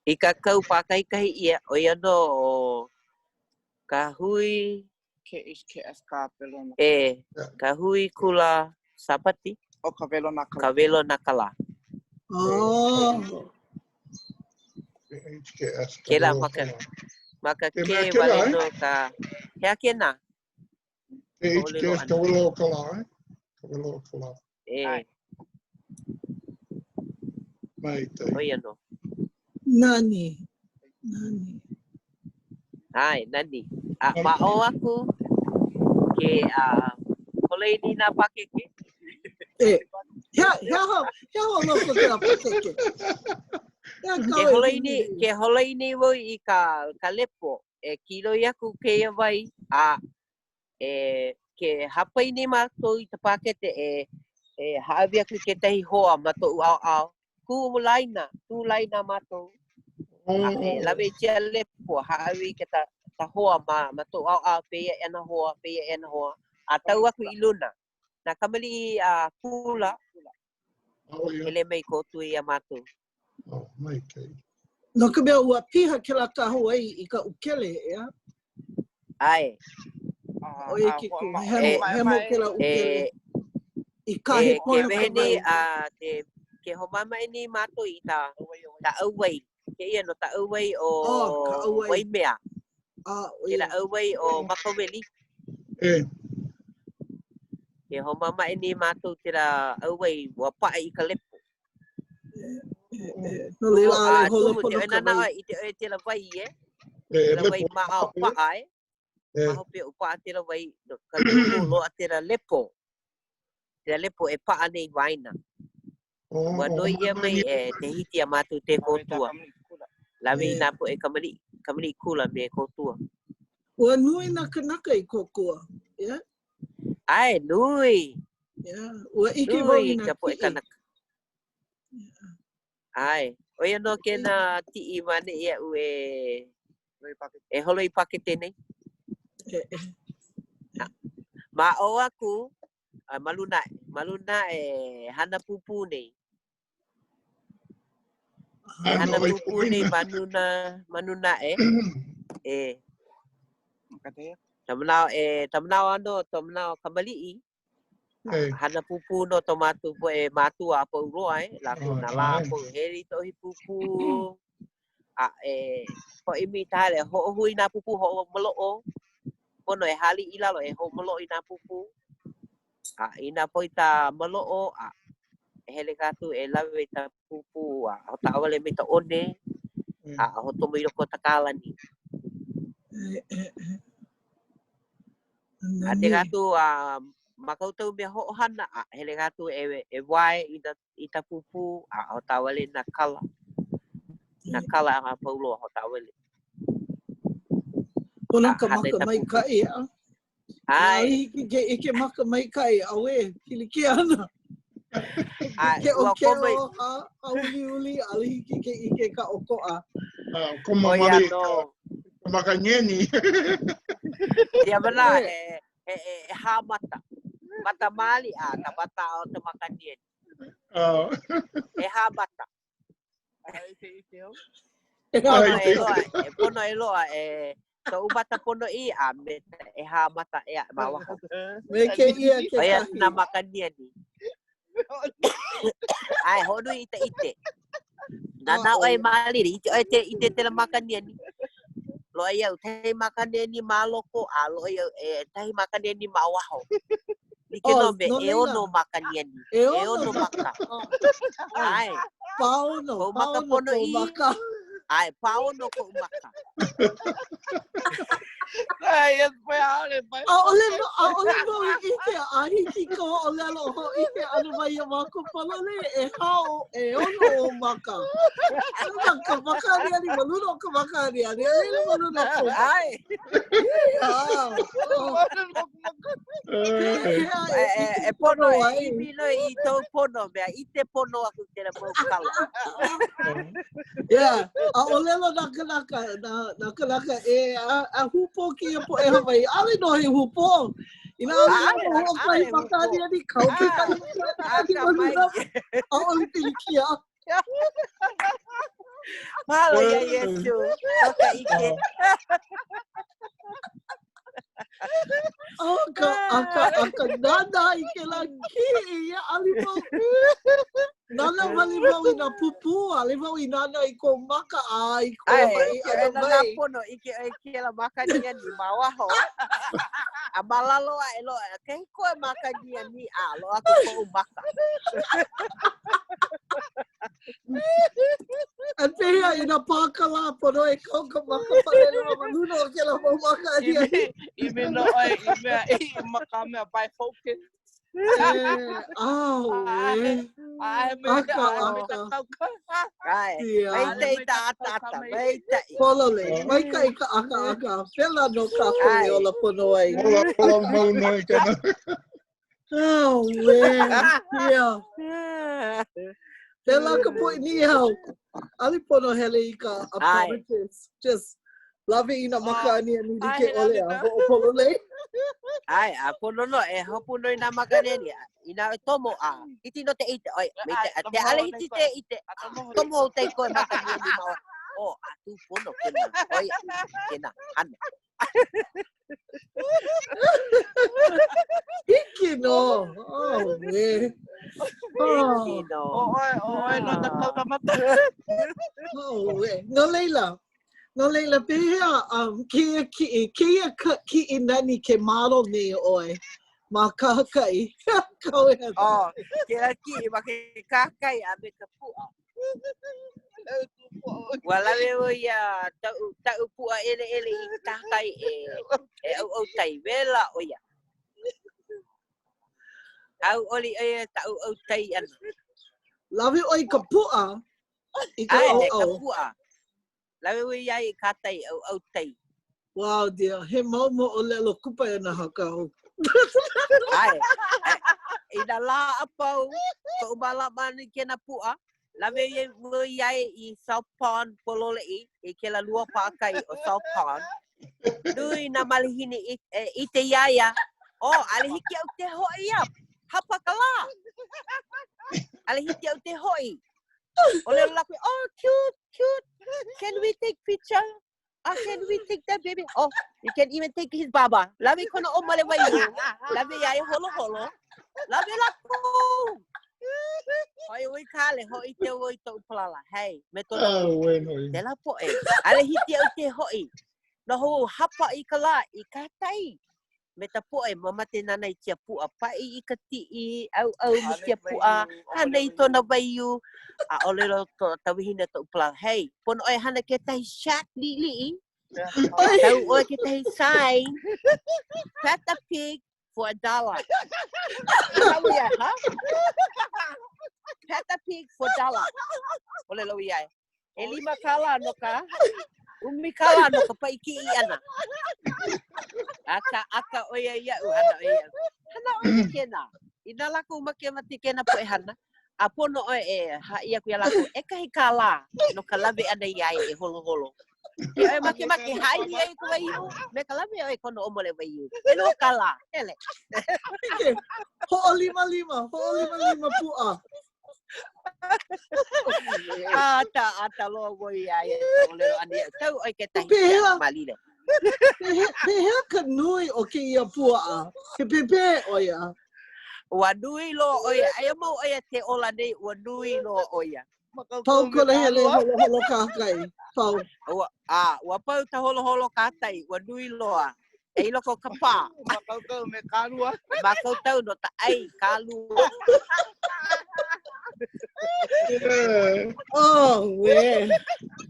Speaker 2: I kākau pākaʻikahi ʻia, ʻo ia nō ʻo ka hui
Speaker 4: KHKS ka welona.
Speaker 2: E, ka hui kula Sāpati.
Speaker 4: ʻO ka welona ka lā.
Speaker 2: Ka welona ka lā.
Speaker 1: Oh.
Speaker 3: KHKS ka
Speaker 2: Kēlā
Speaker 3: welona
Speaker 2: ma ka,
Speaker 3: ka lā.
Speaker 2: ma ka
Speaker 3: Ke
Speaker 2: K
Speaker 3: mea kēlā,
Speaker 2: wale
Speaker 3: eh?
Speaker 2: nō ka, he aha kēnā?
Speaker 3: KHKS ka welo o ka lā, eh? Ka welo o ka lā.
Speaker 2: E.
Speaker 3: Mai tai.
Speaker 2: ʻO ia nō.
Speaker 1: Nani. Nani.
Speaker 2: ʻAe, nani. A ma ʻō aku ke a holoi nei nā pākeke.
Speaker 1: E, he he aha, he aha o loko kēlā pākeke? He aha
Speaker 2: Ke
Speaker 1: kāu e
Speaker 2: holoi
Speaker 1: huli
Speaker 2: nei,
Speaker 1: nei?
Speaker 2: ke holoi nei wau i ka, ka lepo e kīloi aku kēia wai a e ke hāpai nei mākou i ka pākete e e hāʻawi aku i kekahi hoa ma toʻu ʻaoʻao. Kū laina, kū laina mākou. A e lawe i kēia lepo, hāʻawi i ke ta, ta hoa ma, ma toʻu ʻaoʻao, pēia e ana hoa, pēia e ana hoa. A tau aku i luna. Nā kamaliʻi a kula, hele mai kōkua iā mākou.
Speaker 3: Oh, maikaʻi.
Speaker 1: No ka mea, ua piha kēlā kahawai i ka ʻūkele, ʻeā?
Speaker 2: ʻAe.
Speaker 1: ʻO ia ke kumu. Hemo, hemo kela ʻūkele. I kahe
Speaker 2: E, ke
Speaker 1: pono
Speaker 2: wehe
Speaker 1: ka
Speaker 2: nei
Speaker 1: wai.
Speaker 2: a ke, ke hoʻomaʻemaʻe nei mākou i ta, ta ʻauwai. Kēia no ta ʻauwai o
Speaker 1: Oh, ka ʻauwai.
Speaker 2: Waimea.
Speaker 1: Ah, ʻo
Speaker 2: Kela
Speaker 1: ia.
Speaker 2: ʻauwai o Makaweli.
Speaker 3: E.
Speaker 2: Ke hoʻomaʻemaʻe nei mākou kela ʻauwai ua paʻa i ka lepo.
Speaker 1: No laila, ʻaʻole
Speaker 2: A
Speaker 1: holo
Speaker 2: tumu,
Speaker 1: pono
Speaker 2: te
Speaker 1: ka
Speaker 2: nānā
Speaker 1: wai.
Speaker 2: ʻoe i te ʻoe tela wai e.
Speaker 3: E,
Speaker 2: Tela wai
Speaker 3: lepo.
Speaker 2: ma ao paʻa e.
Speaker 3: E.
Speaker 2: Ma hope o paʻa tela wai no ka lepo loa tela lepo. Tela lepo e paʻa nei waena.
Speaker 3: Oh,
Speaker 2: Ua noi ʻia mai e Te Hiti a mātou te kōtua. Lawe i nā poʻe kamaliʻi, kamaliʻi kula me kōtua.
Speaker 1: Ua nui nā kanaka i kōkua. Yeah.
Speaker 2: ʻAe, nui.
Speaker 1: Yeah. Ua ʻike wau i
Speaker 2: Nui
Speaker 1: nā
Speaker 2: ka poʻe
Speaker 1: kiʻi.
Speaker 2: kanaka. ʻAe, ʻo ia nō kēnā tiʻi ma ʻaneʻi aʻu e e holo i pakete nei. Ma ʻō aku, a ma luna aʻe, ma luna aʻe e hana pūpū nei. E hana pūpū nei ma luna, ma luna aʻe. E. Ka manaʻo, e, ka manaʻo ano, ka manaʻo kamaliʻi, Hana pūpū nō to mātou poʻe mātua a pau loa, e. Lākou nā lā a pau hele i ka ʻohi pūpū. A e hoʻoʻimi i ka hale, hoʻohui nā pūpū hoʻomaloʻo. Pono e hāliʻi i lalo e hoʻomaloʻo i nā pūpū. A inā pau i ka maloʻo, a e hele kākou e lawe i ka pūpū a hoʻokaʻawale mai ka one a hoʻokomo i loko o ka kālani. A te kātou a mākaukau mea hoʻohana, a hele kātou e, e wae i nā, i ka pūpū, a hoʻokaʻawale nā kala. Nā kala a pau loa hoʻokaʻawale.
Speaker 1: Pono ka maka maikaʻi, a? ʻAe. Hiki ke ʻike maka maikaʻi, ʻauē, pilikia ana. Keʻokeʻo, a uliuli, ʻaʻole hiki ke ʻike ka ʻokoʻa.
Speaker 3: Komo wale ka maka aniani.
Speaker 2: Ia mana e e e ʻehā mata. Mata maoli a ka mata o ka maka aniani. ʻEhā mata. Pono e loaʻa, e pono e loaʻa e koʻu mata ponoʻī a me ʻehā mata ʻē aʻe ma waho.
Speaker 1: Me kēia kekahi.
Speaker 2: ʻO ia nā maka aniani. ʻAe, hoʻonui i ka ʻike. Nānā ʻoe mālie, ʻike ʻoe te ʻike tela maka aniani. Loaʻa iaʻu kahi maka aniani ma loko, a loaʻa iaʻu ʻekahi maka aniani ma waho. Like nō me ʻeono maka aniani. ʻEono maka. ʻAe.
Speaker 1: Pāono,
Speaker 2: Koʻu maka
Speaker 1: pāono
Speaker 2: ponoʻī.
Speaker 1: kou maka.
Speaker 2: ʻAe, pāono koʻu maka.
Speaker 1: ʻAʻole, ʻaʻole wau i ʻike a hiki ka ʻōlelo hōʻike ʻana mai iā mākou pololei, ʻehā o, ʻeono ou maka. Luna ka maka aniani, ma luna o ka maka aniani, a laila ma luna o kou maka.
Speaker 2: ʻAe.
Speaker 1: Yeah. Oh.
Speaker 2: E, e, e pono e ʻimi nō i tou pono, mea ʻike pono aku kēlā mau kala.
Speaker 1: Yeah, a ʻōlelo nā kanaka, nā, nā kanaka e a, a hūpō kēia poʻe Hawaiʻi. ʻAʻole nō he hūpō. Inā ʻaʻole nō hoʻokahi maka aniani, kau kekahi maka aniani ma luna, ʻaʻole pilikia.
Speaker 2: Mahalo iā Iesū no ka ʻike.
Speaker 1: Oh, ka, a ka, a ka nānā i kēlā kiʻi, ia ʻaʻole wau. Nānā wale wau i nā pūpū, ʻaʻole wau i nānā i kou maka a i kou
Speaker 2: ʻAe,
Speaker 1: hoʻi
Speaker 2: ʻike ʻoe
Speaker 1: ʻana
Speaker 2: nānā
Speaker 1: mai.
Speaker 2: pono, ʻike ʻoe kēlā maka aniani ma waho. A ma lalo aʻe loaʻa, kahi koe maka aniani, a loaʻa aku koʻu maka.
Speaker 1: A pehea inā pā ka lā pono e kau ka maka palena ma luna o kēlā mau maka aniani.
Speaker 4: ʻImi nō ʻoe i mea i ma ka mea by focus.
Speaker 1: E, ʻae. Aka, aka.
Speaker 2: ʻAe, maikaʻi ka ʻakaʻaka, maikaʻi.
Speaker 1: Pololei, maikaʻi ka ʻakaʻaka. Pēlā nō kākou e ola pono ai.
Speaker 3: Ola, ola mau nō i kēnā.
Speaker 1: Oh, man. Yeah. Pēlā ka poʻe Niʻihau. ʻAʻole pono hele i ka optometrist. Just lawe i nā maka aniani like ʻole a hoʻopololei.
Speaker 2: ʻAe, a pono nō e hopu nō i nā maka aniani. Inā e tomo a hiki nō te ʻike, ʻoi, me te, te ʻaʻole hiki te ʻike. Tomo o te koe maka aniani ma o, a kūpono kēnā, ʻoi, kēnā, hana.
Speaker 1: Hiki nō. Oh, e. Oh.
Speaker 2: Hiki nō.
Speaker 4: ʻO ʻoe, ʻo ʻoe nō na kaukamata.
Speaker 1: Oh, e. No laila, no laila, pehea um, kēia kiʻi, kēia kiʻi nani ke malo nei ʻoe ma kahakai. Kau e ana.
Speaker 2: Oh, kēlā kiʻi ma ke kahakai a me ka puʻa. Ua lawe wau iā taʻu, taʻu puʻa ʻeleʻele i kahakai e, e ʻauʻau tai. Wela ʻo ia. Hauʻoli ʻo ia taʻu ʻau tai ʻana.
Speaker 1: Lawe ʻoe i ka puʻa i ka
Speaker 2: ʻAe, ka
Speaker 1: ʻauʻau.
Speaker 2: puʻa. Lawe wau iā ia i kahakai ʻauʻau tai.
Speaker 1: Wow, dear. He mau moʻolelo kupaianaha kāu.
Speaker 2: ʻAe. I nā lā a pau, koʻu mālama ʻana i kēnā puʻa, lawe wau iā ia i South Pond, Pololeʻi, i kēlā lua pākai ʻo South Pond. Nui nā malihini i, e, ʻike iā ia. Oh, ʻaʻole hiki iaʻu ke hoʻi ia. Hapa ka lā. ʻAʻole hiki iaʻu ke hoʻi. ʻŌlelo lākou, oh, cute, cute. Can we take picture? Oh, can we take that baby? Oh, you can even take his baba. Lawe kona ʻōmole waiū. Lawe iā ia holoholo. Lawe lākou. Hoʻi wau i ka hale, hōʻike wau i toʻu palala. Hey, me tona
Speaker 3: Ah, ue noi.
Speaker 2: Kēlā poʻe. ʻAʻole hiki iaʻu ke hoʻi. Noho wau hapa i ka lā i kahakai. Me ka poʻe mamake nānā i kēia puʻa paʻi i ka kiʻi, ʻauʻau me kēia puʻa, hana i kona waiū, a ʻōlelo ka wahine toʻu palala, hey, pono ʻoe hana kekahi shack liʻiliʻi, kau ʻoe kekahi sign, pet a pig for a dollar. Hana ia, huh? Pet a pig for a dollar. ʻŌlelo ia, ʻelima kālā no ka ʻumi kālā no ka paʻi kiʻi ʻana. Aka, aka ʻo ia iaʻu, hana ʻo ia iaʻu. Hana ʻoe i kēnā. Inā lākou makemake kēnā poʻe hana, a pono ʻoe e haʻi aku iā lākou, ʻekahi kālā no ka lawe ʻana iā ia e holoholo. Ke ʻoe makemake hāʻawi iā ia ka waiū, me ka lawe ʻoe i kona ʻōmole waiū. ʻElua kālā, hele.
Speaker 1: Hoʻolimalima, hoʻolimalima puʻa.
Speaker 2: ʻAta, ʻata loa wau iā ia ka ʻōlelo ʻana iaʻu. Kau ʻoe kekahi
Speaker 1: Pehea?
Speaker 2: malile.
Speaker 1: Pehea, pehea ka nui o kēia puaʻa? He pēpē ʻo ia.
Speaker 2: Ua nui loa ʻo ia. Aia mau ʻo ia ke ola nei, ua nui loa ʻo ia.
Speaker 1: Pau kona hele holoholo kahakai. Pau.
Speaker 2: Ua, a, ua pau ka holoholo kahakai, ua nui loa. E i loko o ka pā.
Speaker 4: Mākaukau me kālua.
Speaker 2: Mākaukau no ka ʻai kālua.
Speaker 1: Oh, uē.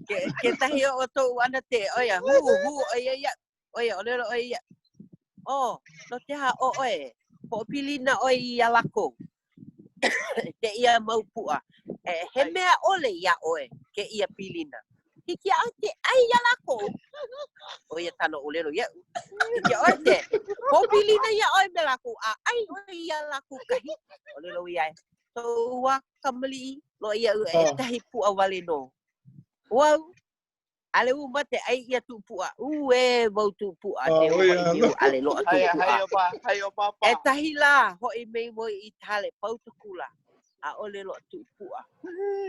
Speaker 2: Ke, kekahi o toʻu ʻanakē, ʻo ia, hū, hū, ʻo ia ia, ʻo ia, ʻōlelo ʻo ia, oh, no ke aha ʻo ʻoe, hoʻopilina ʻoe iā lākou. Kēia mau puʻa. E, he mea ʻole iā ʻoe kēia pilina. Hiki iā ʻoe ke ʻai iā lākou. ʻO ia kāna ʻōlelo iaʻu. Hiki iā ʻoe ke hoʻopilina iā ʻoe me lākou a ʻai ʻoe iā lākou kahi. ʻŌlelo ia, toʻu wā kamaliʻi, loaʻa iaʻu ʻekahi puʻa wale nō. Wau, ʻAʻole wau mate ʻai ʻia kuʻu puʻa. Uē wau kuʻu puʻa.
Speaker 3: Oh,
Speaker 2: Te
Speaker 3: yeah.
Speaker 2: hoʻi mai ʻaʻole loaʻa kuʻu
Speaker 4: Hai,
Speaker 2: puʻa.
Speaker 4: hai o pā, hai o pāpā.
Speaker 2: ʻEkahi lā, hoʻi mai wau i ka hale, pau ka kula. ʻAʻole loaʻa kuʻu puʻa.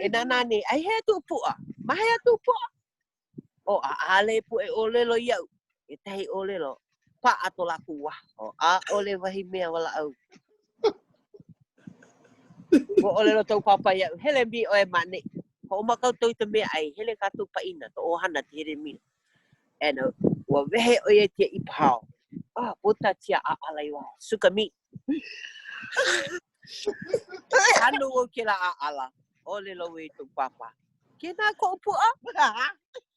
Speaker 2: E nānā nei, ai hea kuʻu puʻa? Ma hea kuʻu puʻa? O, ʻaʻole poʻe ʻōlelo iaʻu. Kekahi ʻōlelo, paʻa to lākou waha. O, ʻaʻole wahi mea walaʻau. Ua ʻōlelo tou pāpā iaʻu, hele mai ʻoe ma ʻaneʻi. Hoʻomākaukau i ka meaʻai, hele kākou paʻina, ka ʻohana ke hele mai. And uh, ua wehe ʻo ia i kēia ipu hao. Ah, puta tia ʻaʻala i waho. Suka meat. Hanu wau kēlā ʻaʻala. ʻŌlelo wau i tou pāpā. Kēnā koʻu puʻa?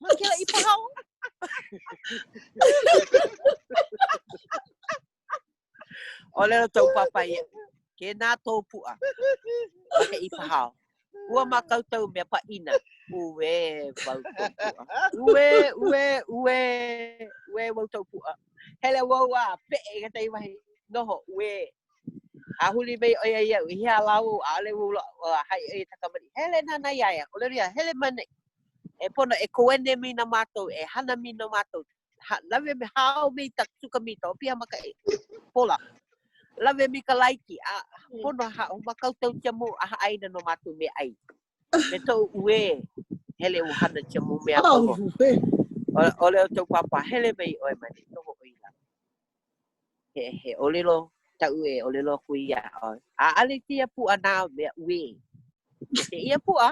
Speaker 2: Ma kēlā ipu hao? ʻŌlelo tou pāpā iaʻu. Kēnā tou puʻa. Ma ka ipu hao. Ua mākaukau mea paʻina. Uē wau tou puʻa. Uē, uē, uē, uē wau tou puʻa. Hele wau a peʻe i kekahi wahi noho, uē. A huli mai ʻo ia iaʻu, i hea lā wau, ʻaʻole wau loaʻa, haʻi ʻo ia kamaliʻi. Hele nānā iā ia, ʻōlelo ia, hele ma ʻaneʻi. E pono e kuene mai na mākou, e hana mai no mākou. Ha, lawe mai, hao mai ta suka mita, o piha ma ka pola. Lawe mai ka laiki, a pono ha, hoʻomākaukau kēia mau ʻahaʻaina no mākou meaʻai. Me toʻu uē, hele ua hana kēia mau mea
Speaker 1: Oh,
Speaker 2: pono. ʻŌlelo tou pāpā, hele mai ʻoe ma ʻaneʻi, noho ʻoe i lalo. He, he ʻōlelo kaʻu e ʻōlelo aku iā ʻoe. ʻAʻole kēia puʻa nā mea uē. Kēia puʻa,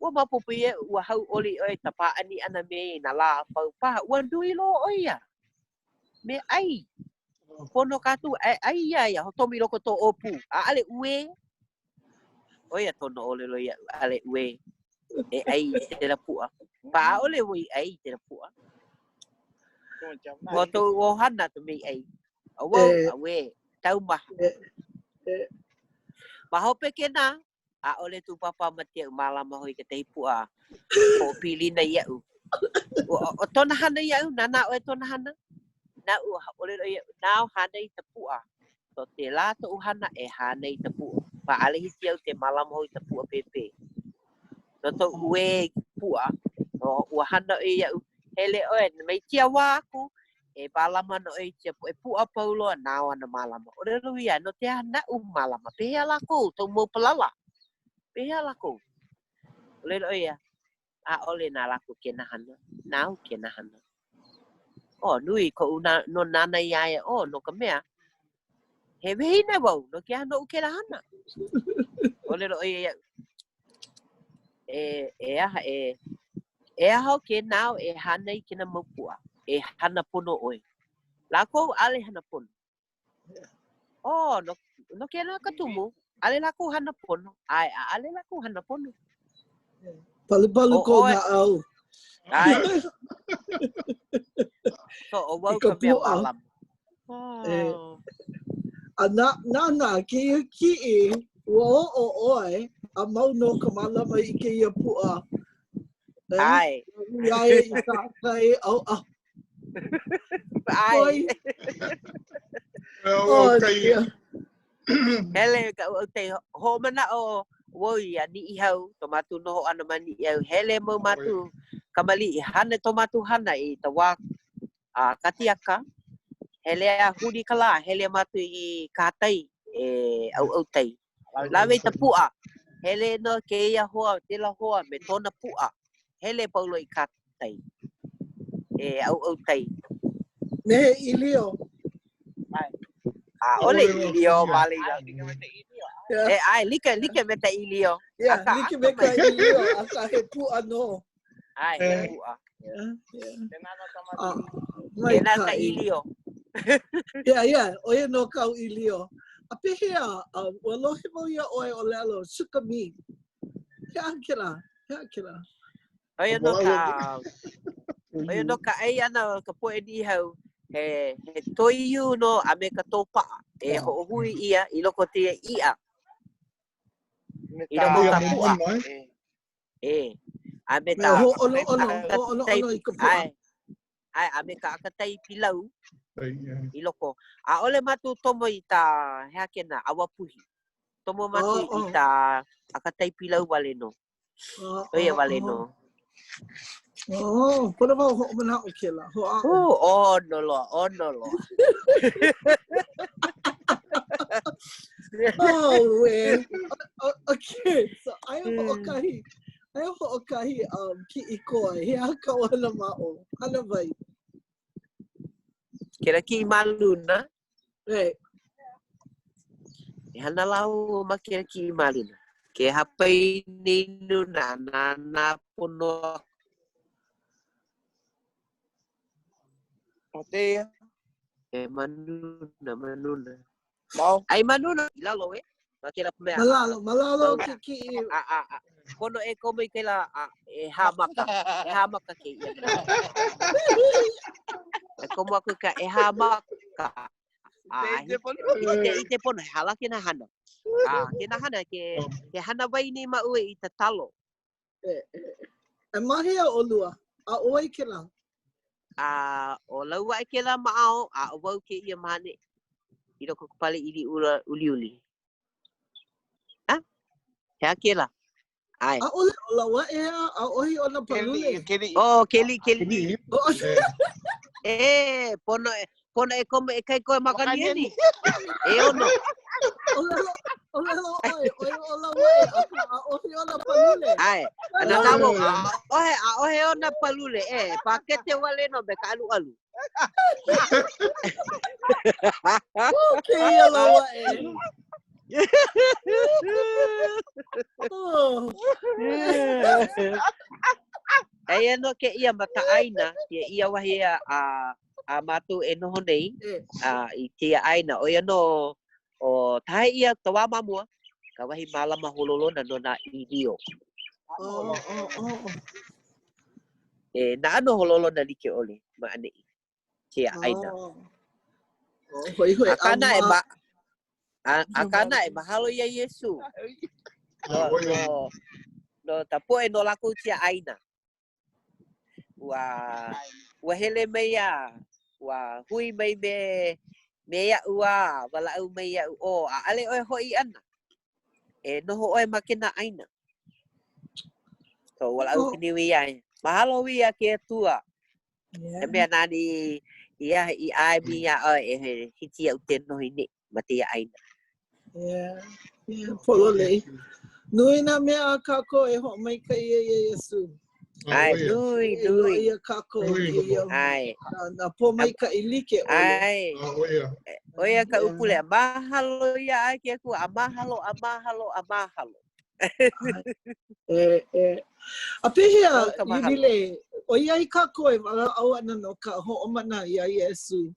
Speaker 2: ua maopopo iaʻu, ua hauʻoli ʻoe i ka pāʻani ʻana me ia i nā lā a pau paha. Ua nui loa ʻo ia. Me ʻai. Pono kākou e ʻai iā ia, hoʻotomo i loko o tō ʻōpū. ʻAʻole uē. ʻO ia tona ʻōlelo iaʻu, ʻaʻole uē e ʻai i kēlā puʻa. Pa ʻaʻole wau i ʻai i kēlā puʻa. ʻO tou ʻohana ka mea i ʻai. A wau, auē, taumaha. Ma hope kēnā, ʻaʻole tou pāpā ma tiaʻu mālama hou i kekahi puʻa hoʻopilina iaʻu. ʻO tona hana iaʻu, nānā ʻoe tona hana, naʻu ʻōlelo ʻo ia, nāu hānai i ka puʻa. So tēlā toʻu hana e hānai i ka puʻa. Pa ʻaʻole hiki iaʻu ke mālama hou i ka puʻa pēpē. No tou uē i ka puʻa, no ua hana ʻoe iaʻu, hele ʻoe, mai kēia wā aku, e mālama ana ʻoe i kēia poʻe puʻa pau loa, nāu ana mālama. ʻŌlelo ia, no ke aha naʻu mālama? Pehea lākou, tou mau palala? Pehea lākou? ʻŌlelo ʻo ia, ʻAʻole na lākou kēnā hana, nāu kēnā hana. Oh, nui koʻu nā, no nānā iā ia, oh, no ka mea, he wahine wau, no ke aha noʻu kēlā hana? ʻŌlelo ʻo ia iaʻu, e, e aha, e, e aho ke nāu e hānai i kēnā mau puʻa, e hana pono ʻoe. Lākou ʻaʻole hana pono. Oh, no, no kēlā ka tumu, ʻaʻole lākou hana pono. ʻAe, ʻaʻole lākou hana pono.
Speaker 1: Palupalu kou naʻau.
Speaker 2: ʻAe. So, ʻo wau ka mea mālama.
Speaker 1: Oh. A nā, nānā, kēia kiʻi, ua oʻo ʻoe, a mau nō ka mālama i kēia puʻa.
Speaker 2: ʻAe.
Speaker 1: Ia i ka kai, au, au,
Speaker 2: ʻAe.
Speaker 3: Oh, dear.
Speaker 2: Hele ka au te hoʻomanaʻo wau iā Niʻihau, to mātou noho ʻana ma Niʻihau. Hele mau mātou kamaliʻi, hana to mātou hana i ka wā a kakahiaka. Hele a huli ka lā, hele mātou i kahakai e ʻauʻau tai. Lawe i ka puʻa. Hele nō kēia hoa, kēlā hoa me tona puʻa. Hele pau loa i kahakai. E ʻauʻau tai.
Speaker 1: Me he ʻīlio.
Speaker 2: ʻAʻole ʻīlio ma laila. E ʻae, like, like me ka ʻīlio.
Speaker 1: Yeah, like me ka ʻīlio, akā he puʻa nō.
Speaker 2: ʻAe, he puʻa. Kēnā ka ʻīlio.
Speaker 1: Yeah, yeah, ʻo ia nō kāu ʻīlio. A pehea, ua lohe wau iā ʻoe ʻōlelo, suka mi. He aha kēlā? He aha kēlā?
Speaker 2: ʻO ia nō ka, ʻo ia nō ka ʻai ʻana o ka poʻe Niʻihau, he, he toiu nō a me ka tōpaʻa e hoʻohui ʻia i loko o kēia iʻa. I loko o ka puʻa. E. A me ka
Speaker 1: hōʻonoʻono, hōʻonoʻono i ka puʻa.
Speaker 2: ʻAe, ʻae, a me ka ʻakatai pilau i loko. ʻAʻole mātou tomo i ka, he aha kēnā, ʻawa puhi. Tomo mātou i ka ʻakatai pilau wale nō. ʻO ia wale nō.
Speaker 1: Oh, pono wau hoʻomanaʻo kēlā. Hoʻāʻo.
Speaker 2: ʻOno loa, ʻono loa.
Speaker 1: Oh, e. Okay, so aia hoʻokahi, aia hoʻokahi um, kiʻi koa. He aha kāu hana ma o? Hana wai.
Speaker 2: Kēlā kiʻi ma luna.
Speaker 1: Right.
Speaker 2: E hana lāua ma kēlā kiʻi ma luna. Ke hāpai nei luna, nānā pono aku.
Speaker 4: O tēia.
Speaker 2: E ma luna, ma luna.
Speaker 4: Mau.
Speaker 2: Ai ma luna, i lalo e. Ma kēlā mea.
Speaker 1: Ma lalo, ma lalo ke kiʻi.
Speaker 2: A, a, a. Pono e komo i kēlā, a, ʻehā maka. ʻEhā maka kēia mea. E komo aku ka ʻehā maka. A, ʻike, ʻike pono, he hala kēnā hana. A, kēnā hana, ke, ke hana wai nei māua i ka talo.
Speaker 1: E, e, e ma hea ʻolua? A ʻo wai kēlā?
Speaker 2: A ʻo Lauaʻe kēlā ma ʻao, a ʻo wau kēia ma ʻaneʻi. I loko o ka pale ʻili ʻula uliuli. A? He aha kēlā? ʻAe.
Speaker 1: ʻAʻole ʻo Lauaʻe a, ʻaʻohe ona palule.
Speaker 4: Keliʻi.
Speaker 2: Oh, keli, keli. E, pono e, pono e komo e kai koe makani E ono.
Speaker 1: ʻŌlelo, ʻōlelo ʻoe, ʻo ia ʻo Lauaʻe, akā ʻaʻohe ona palule.
Speaker 2: ʻAe. A na nā mau, ʻaʻohe, ʻaʻohe ona palule, e, pākete wale nō me ka ʻaluʻalu.
Speaker 1: Kēia lawa e. Oh.
Speaker 2: Eia nō kēia ma ka ʻāina, kēia wahi a, a, a mākou e noho nei, a, i kēia ʻāina, ʻo ia nō ʻo tahe ʻia ka wā ma mua, ka wahi mālama hololona no nā ʻīlio.
Speaker 1: Oh, oh, oh.
Speaker 2: E, nā ʻano hololona like ʻole ma ʻaneʻi, kēia ʻāina.
Speaker 1: Oh. Oh, hoihoi.
Speaker 2: Akā naʻe, ma, a, akā naʻe, mahalo iā Iesū. No, no, no ka poʻe no lākou kēia ʻāina. Ua, ua hele mai a, ua hui mai me, me iaʻu a walaʻau mai iaʻu, ʻō, ʻaʻole ʻoe hoʻi ʻana. E noho ʻoe ma kēnā ʻāina. So, walaʻau oh. kini iā ia. Mahalo iā ke Akua. Yeah. He mea nani ia i ʻae mai iā ʻoe e hiki iaʻu ke noho nei ma kēia ʻāina.
Speaker 1: Yeah. Yeah, pololei. Nui nā mea a kākou e hoʻomaikaʻi ai iā Iesū.
Speaker 2: ʻAe, nui, nui.
Speaker 1: Ia kākou kēia.
Speaker 2: ʻAe.
Speaker 1: Nā, nā pōmaikaʻi like ʻole.
Speaker 2: ʻAe.
Speaker 3: ʻO ia.
Speaker 2: ʻO ia kaʻu pule. A mahalo iā ʻoe ke Akua. A mahalo, a mahalo, a mahalo.
Speaker 1: E, e. A pehea, Iulile, ʻoiai kākou e walaʻau ana no ka hoʻomana iā Iesū,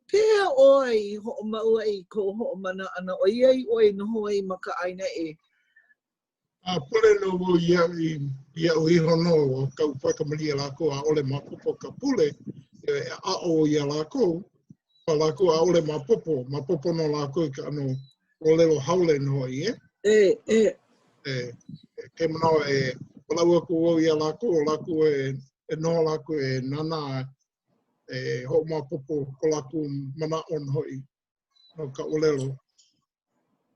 Speaker 1: pehea ʻoe i hoʻomau ai i kou hoʻomana ʻana ʻoiai ʻoe i noho ai ma ka ʻāina ʻē?
Speaker 3: A pule nō wau iaʻu iho nō, ʻo kaʻu poʻe kamaliʻi lākou ʻaʻole maopopo ka pule, e aʻo iā lākou, a lākou ʻaʻole maopopo, maopopo nō lākou i ka ʻano ʻōlelo haole nō hoʻi, e?
Speaker 1: E, e.
Speaker 3: E, ke manawa e walaʻau aku wau iā lākou, o lākou e, e noho lākou e nānā, e hoʻomaopopo ko lākou manaʻo nō hoʻi no ka ʻōlelo.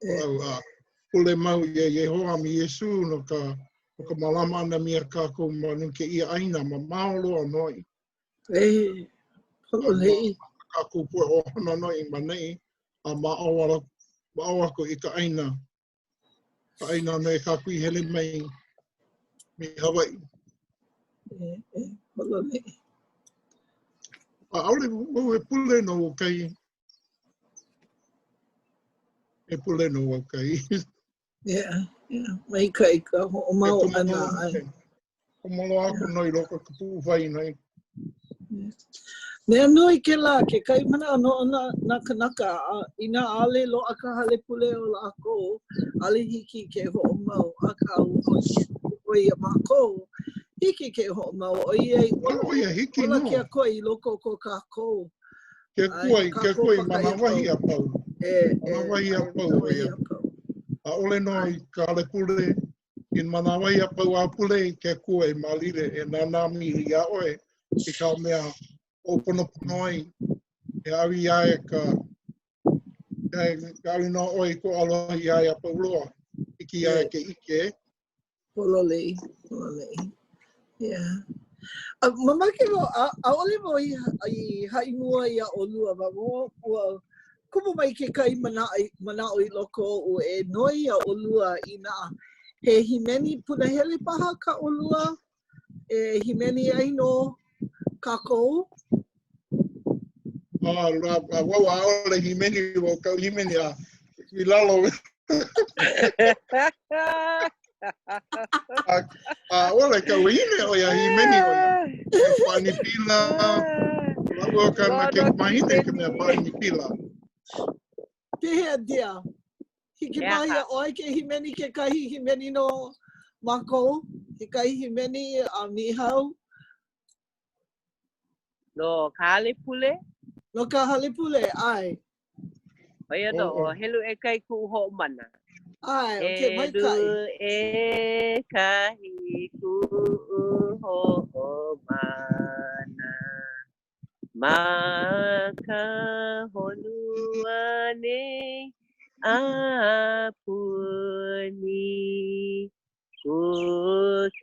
Speaker 3: Walaʻau, a pule mau iā Iēhova me Iesū no ka, no ka mālama ʻana me kākou ma no kēia ʻāina mamao loa nō hoʻi.
Speaker 1: E, pololei.
Speaker 3: Kākou poʻe ʻohana nō hoʻi ma neʻi a ma ʻō ala, ma ʻō aku i ka ʻāina, ka ʻāina no e kākou i hele mai me Hawaiʻi.
Speaker 1: E, e, pololei.
Speaker 3: ʻAʻole wau e pule no kai E pule no wau kai.
Speaker 1: Yeah, yeah. Maikaʻi ka hoʻomau ʻana ai.
Speaker 3: Komo loa aku nō i loko o ka puʻuwai nō.
Speaker 1: Mea nui kēlā, kekahi manaʻo no nā, nā kanaka, a inā ʻaʻole loaʻa ka hale pule o lākou, ʻaʻole hiki ke hoʻomau, akā ua ʻoe iā mākou, hiki ke hoʻomau, ʻoiai
Speaker 3: ola, ʻO ia hiki
Speaker 1: ola
Speaker 3: nō.
Speaker 1: ke Akua i loko o ko kākou.
Speaker 3: Ke Akua, ke Akua i ma nā wahi a pau.
Speaker 1: E,
Speaker 3: Ma nā wahi a pau, ʻo ia. ʻAʻole nō i ka hale pule, i ma nā wahi a pau a pule i ke Akua e mālile, e nānā mai iā ʻoe i ka mea hoʻoponopono ai, e hāʻawi iā ia ka, e hāʻawi nō ʻoe i kou aloha iā ia a pau loa, hiki iā ia ke ʻike.
Speaker 1: Pololei, pololei. Yeah. A mamake wau, ʻaʻole wau i, i haʻi mua iā ʻolua, ma mua, ua kupu mai kekahi manaʻo, manaʻo i loko oʻu e noi iā ʻolua inā he hīmeni punahele paha kā ʻolua e hīmeni ai no kākou.
Speaker 3: A, a, a wau ʻaʻole hīmeni, wau kaʻu hīmeni a i lalo. a, ʻaʻole ka wahine ʻo ia hīmeni ʻo ia. E pāʻani pila, lāua ka na ke mahine ka mea pāʻani pila.
Speaker 1: Pehea dear? Hiki mai iā ʻoe ke hīmeni kekahi hīmeni no mākou, kekahi hīmeni a Niʻihau.
Speaker 2: No ka hale pule?
Speaker 1: No ka hale pule, ʻae.
Speaker 2: ʻO ia nō, ʻo Helu ʻEkahi Kuʻu Hoʻomana.
Speaker 1: ʻAe, okay, maikaʻi.
Speaker 2: Helu ʻekahi kuʻu hoʻomana ma ka honua nei a puni. Kū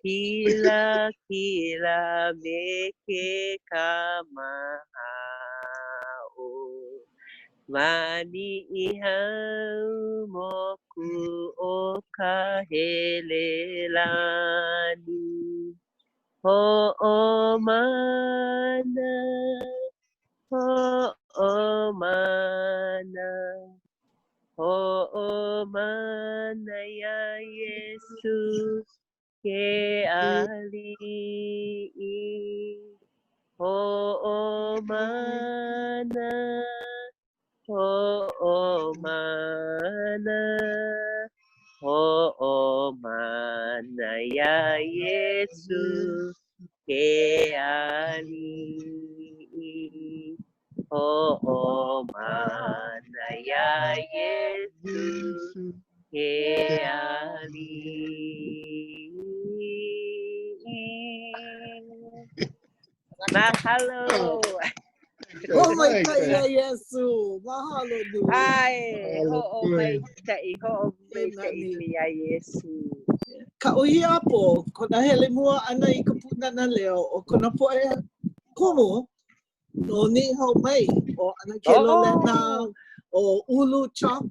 Speaker 2: kilakila me ke kamahaʻo. Ma Niʻihau moku o Kahelelani. Hoʻomana, hoʻomana, hoʻomana iā Iesū ke aliʻi. Hoʻomana, hoʻomana, hoʻomana iā Iesū ke aliʻi. Hoʻomana iā Iesū ke aliʻi. Mahalo!
Speaker 1: Hoʻomaikaʻi iā Iesū. Mahalo nui.
Speaker 2: ʻAe, hoʻomaikaʻi, hoʻomaikaʻi nui iā Iesū.
Speaker 1: Kaʻu hiapo, kona hele mua ʻana i ka Pūnana Leo, ʻo kona poʻe kumu no Niʻihau mai, ʻo ʻAnakē Lolena, ʻo Ulu Chuck,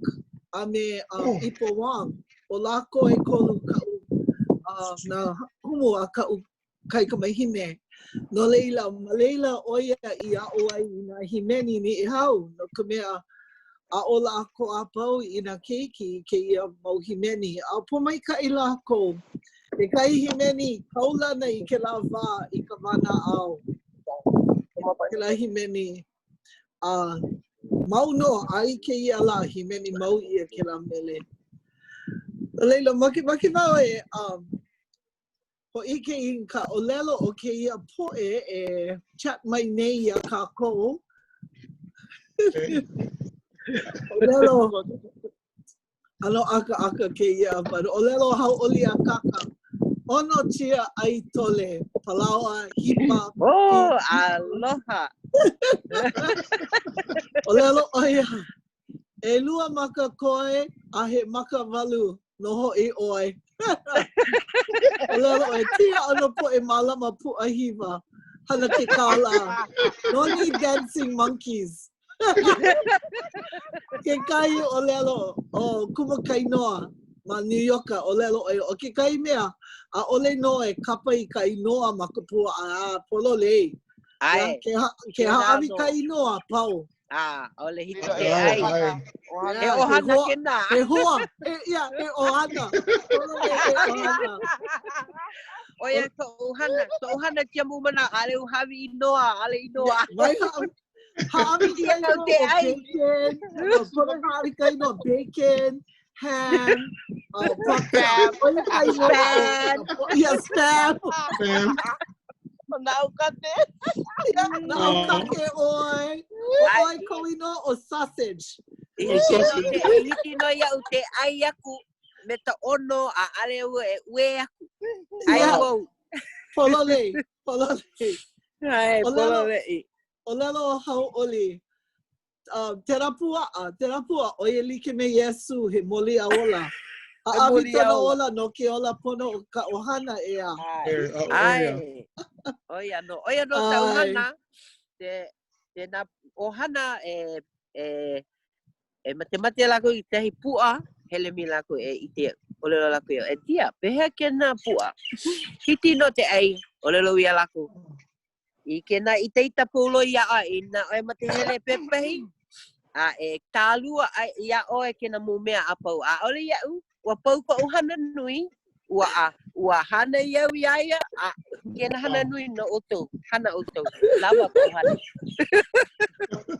Speaker 1: a me Ipo Wong. ʻO lākou ʻekolu kaʻu, nā kumu a kaʻu kaikamahine. No laila, ma laila ʻo ia i aʻo ai i nā hīmeni Niʻihau, no ka mea, aʻo lākou a pau i nā keiki i kēia mau hīmeni, a pōmaikaʻi lākou. Kekahi hīmeni kaulana i kēlā wā i ka wanaʻao. Kēlā hīmeni, a mau nō a i kēia lā, hīmeni mau ʻia kēlā mele. No laila, makemake wau e um, hōʻike i ka ʻōlelo o kēia poʻe e chat mai nei iā kākou. ʻōlelo ʻano ʻakaʻaka kēia, but ʻōlelo Hauʻoli Akaka. ʻOno tia ʻai tole, palaoa, hipa.
Speaker 2: Oh, aloha.
Speaker 1: ʻōlelo ʻo ia, ʻElua maka koe a he makawalu nō hoʻi ʻoe. ʻŌlelo ʻoe, kēia ʻano poʻe mālama puʻa hiwa, hana ke kālā. No need dancing monkeys. Kekahi ʻōlelo ʻo Kumu Kainoa ma New Yorka, ʻōlelo ʻoe, ʻo kekahi mea, ʻaʻole nō e kapa i ka inoa ma ka puaʻa, a pololei.
Speaker 2: ʻAe.
Speaker 1: Ke, ke hāʻawi ka inoa, pau.
Speaker 2: Ah, ʻaʻole hiki ke ʻai. He ʻohana kēnā.
Speaker 1: He hoa. He, ia, he ʻohana. He ʻohana.
Speaker 2: ʻO ia ka ʻohana. Ka ʻohana kia mau mana, ʻaʻole u hāʻawi inoa, ʻaʻole inoa.
Speaker 1: Mai hāʻawi ka inoa o bacon. Pono hāʻawi ka inoa bacon, ham, pork chop. ʻO ia ka inoa.
Speaker 2: Spam.
Speaker 1: Ia, spam.
Speaker 3: Spam.
Speaker 4: Naukate.
Speaker 1: Ia, naukake ʻoe. ʻO ʻoe kou inoa ʻo sausage.
Speaker 2: I hiki nō ke, i hiki nō iaʻu ke ʻai aku me ka ʻono a ʻaʻole au e uē aku. ʻAi
Speaker 1: Ia.
Speaker 2: wau.
Speaker 1: Pololei, pololei.
Speaker 2: ʻAe,
Speaker 1: ʻŌlelo-
Speaker 2: pololei.
Speaker 1: ʻŌlelo Hauʻoli. Uh, Terapuaʻa, Terapuaʻa, ʻo ia like me Iesū, he mōliaola. Hāʻawi kona ola no ke ola pono o ka ʻohana, ʻeā.
Speaker 2: ʻAe. ʻO ia nō, ʻo ia nō ka ʻohana, te, te nā ʻohana e, e, e matemate lākou i kahi puʻa, hele mai lākou e ʻike, ʻōlelo lākou iaʻu, e Tia, pehea kēnā puʻa? Hiki nō te ʻai, ʻōlelo iā lākou. I kēnā itaita pōloi iā ʻoe, inā ʻoe makemake e pepehi, a e kālua iā ʻoe kēnā mau mea a pau. ʻAʻole iaʻu, ua pau koʻu hana nui, ua, a, ua hānai au iā ia, a kēnā hana nui no ʻoukou, hana ʻoukou, lawa koʻu hana.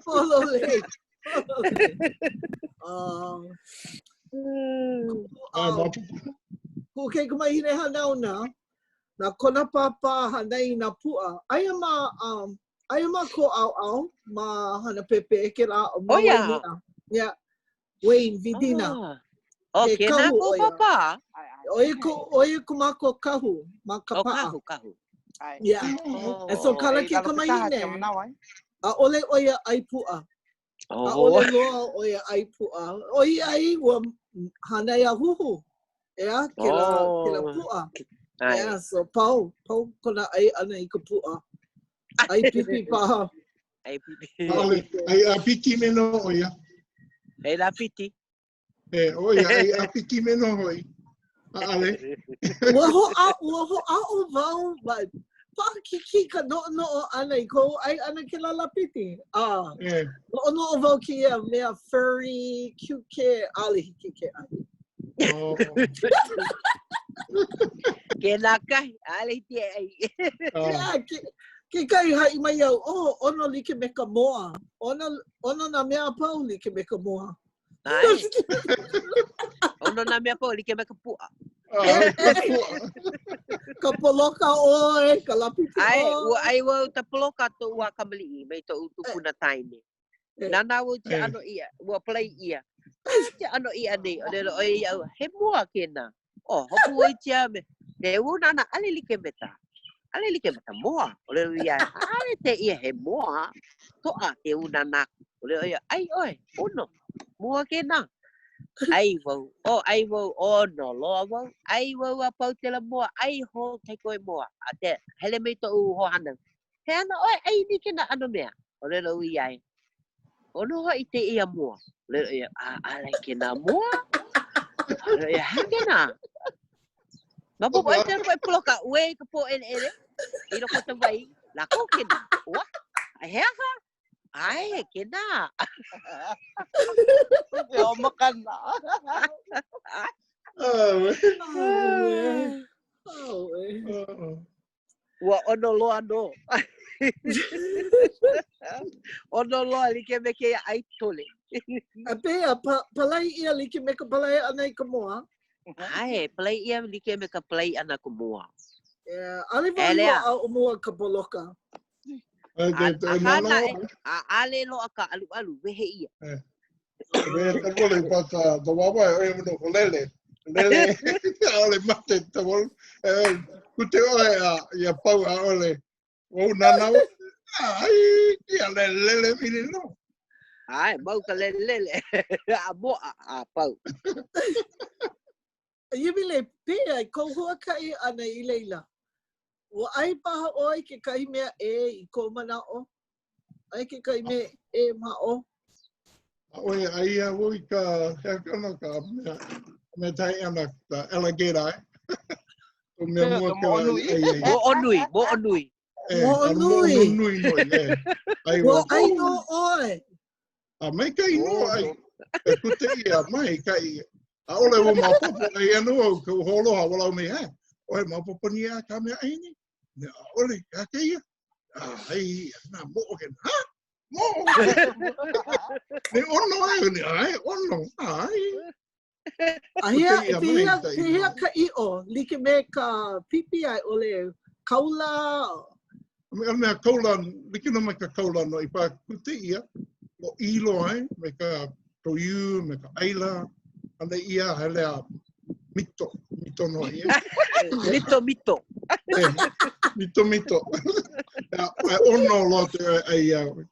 Speaker 1: Pololei. Pololei. Um, um, Kuʻu kaikamahine hanauna, na kona pāpā hānai i nā puʻa. Aia ma, um, aia ma kō ʻaoʻao, ma Hanapepe, kēlā, ma
Speaker 2: Oh, yeah.
Speaker 1: Waimea. Yeah. Wayne Vidina.
Speaker 2: Ah. Oh,
Speaker 1: He
Speaker 2: kēnā
Speaker 1: kahu
Speaker 2: kō
Speaker 1: ʻo ia.
Speaker 2: pāpā?
Speaker 1: ʻO ia ko, ʻo ia ko mākou kahu ma
Speaker 2: Oh,
Speaker 1: Kapaʻa.
Speaker 2: kahu, kahu.
Speaker 1: Yeah.
Speaker 2: Oh.
Speaker 1: And so kāna kaikamahine, ʻaʻole ʻo ia ʻai puʻa.
Speaker 2: Oh.
Speaker 1: ʻAʻole loa ʻo ia ʻai puʻa. ʻOiai ua hānai a huhu. ʻEā, kēlā,
Speaker 2: oh.
Speaker 1: kēlā puʻa. Yeah, so pau, pau kona ʻai ʻana i ka puʻa. ʻAi pipi paha.
Speaker 2: ʻAi pipi.
Speaker 3: ʻAʻole, ʻai ʻāpiki me nō ʻo ia.
Speaker 2: He lāpiti.
Speaker 3: E, ʻo ia, ʻai ʻāpiki me nō hoʻi. ʻAʻole.
Speaker 1: Ua hoʻā, ua hoʻāʻo wau, ma, paʻakikī ka noʻonoʻo ʻana i kou ʻai ʻana kēlā lāpiti. A,
Speaker 3: E.
Speaker 1: noʻonoʻo wau kēia mea furry, cute, ʻaʻole hiki ke ʻai.
Speaker 3: Oh.
Speaker 2: Kēlā kahi, ʻaʻole hiki e ʻai.
Speaker 3: Ah.
Speaker 1: Yeah, ke, kekahi haʻi mai au, oh, ʻono like me ka moa. ʻOno, ʻono nā mea a pau like me ka moa.
Speaker 2: ʻAe. ʻOno nā mea pau like me ka puaʻa.
Speaker 3: Ah, ka puaʻa.
Speaker 1: Ka poloka ʻoe, ka lāpiti
Speaker 2: ʻAe,
Speaker 1: ʻoe.
Speaker 2: ua ʻai wau ta poloka toʻu wā kamaliʻi mai toʻu tupuna tāne.
Speaker 1: Eh.
Speaker 2: Nānā wau te
Speaker 3: Eh.
Speaker 2: ʻano iʻa, ua palai ʻia. Ah, te ʻano iʻa nei, ʻōlelo ʻo ia iaʻu, he moa kēnā. Oh, hopu ʻoe tia me, te ua nānā, ʻaʻole like me ta. ʻAʻole like me ka moa. ʻŌlelo ia, ʻaʻole tēia he moa. Toʻa ke unana aku. ʻŌlelo ia, ʻai ʻoe, ʻono. Moa kēnā. ʻAi wau, oh, ʻai wau, ʻono loa wau. ʻAi wau a pau kēlā moa, ʻai hou take away moa. A te, hele mai toʻu hoahānau. He ana ʻoe ʻai nei kēnā ʻano mea. ʻŌlelo au iā ia, ʻono hoʻi tēia moa. ʻŌlelo ia, ʻaʻole kēnā moa. ʻŌlelo ia, he kēnā. Maopopo ʻoe kēlā poʻe poloka, uē i ka pōʻeleʻele, i loko o ka wai, lākou kēnā. Ua, he aha? ʻAe, kēnā.
Speaker 4: Ke o makana.
Speaker 3: Oh.
Speaker 1: Oh,
Speaker 3: Oh.
Speaker 2: Ua ʻono loa nō. ʻOno loa like me kēia ʻai tole.
Speaker 1: A pehea, pa, palai ʻia like me ka palai ʻana i ka moa?
Speaker 2: ʻAe, palai ʻia like me ka palai ʻana ka moa.
Speaker 1: Yeah, ʻaʻole wau i hoʻāʻo mua ka poloka.
Speaker 2: Akā naʻe, ʻaʻole loaʻa ka ʻaluʻalu, wehe ʻia.
Speaker 3: Wehe ka wole pa ka ka wāwae ʻo ia no ka lele. Lele, ʻaʻole mate ta wole. Kute ʻoe a ia pau ʻaʻole. Wau nānā wau, ai, ia lele lele wili no.
Speaker 2: ʻAe, mau ka lele lele. A moʻa, a pau.
Speaker 1: Iwile, pehea i kou huakaʻi ʻana i laila? Ua ʻai paha ʻoe i kekahi mea ʻē i kou manaʻo? ʻAi kekahi mea ʻē ma ʻō?
Speaker 3: ʻAʻohe ʻai a wau i ka hea kana ka mea mea tai ana ka alligator. Eh? O mea mua
Speaker 4: ka moʻo nui.
Speaker 2: Moʻo nui, moʻo nui.
Speaker 1: Moʻo nui.
Speaker 3: Moʻo nui nō, eh.
Speaker 1: Ai Ua ʻai nō ʻoe.
Speaker 3: A maikaʻi nō ai. E kute ʻia, maikaʻi. ʻAʻole ua maopopo, ai anu au ka hoʻoaloha, walaʻau mai, eh, ʻoe maopopo nia ka mea ʻai nei? Ne, ʻaʻole, a kēia. Ai, nā moʻo ke, ha? Moʻo! Ne ʻono ai, ne, ai, ʻono, ai.
Speaker 1: A hea, pehea, pehea ka ʻiʻo, like me ka pipi a i ʻole kaula?
Speaker 3: A mea kaula, like nō me ka kaula no i pā kute ʻia, lōʻihi loa ai, me ka toiu, me ka ʻaila, hana ʻia, hele a mito, mito nō ia.
Speaker 2: Mito, mito.
Speaker 3: Eh, mito, mito. E ʻono loa te ʻai au.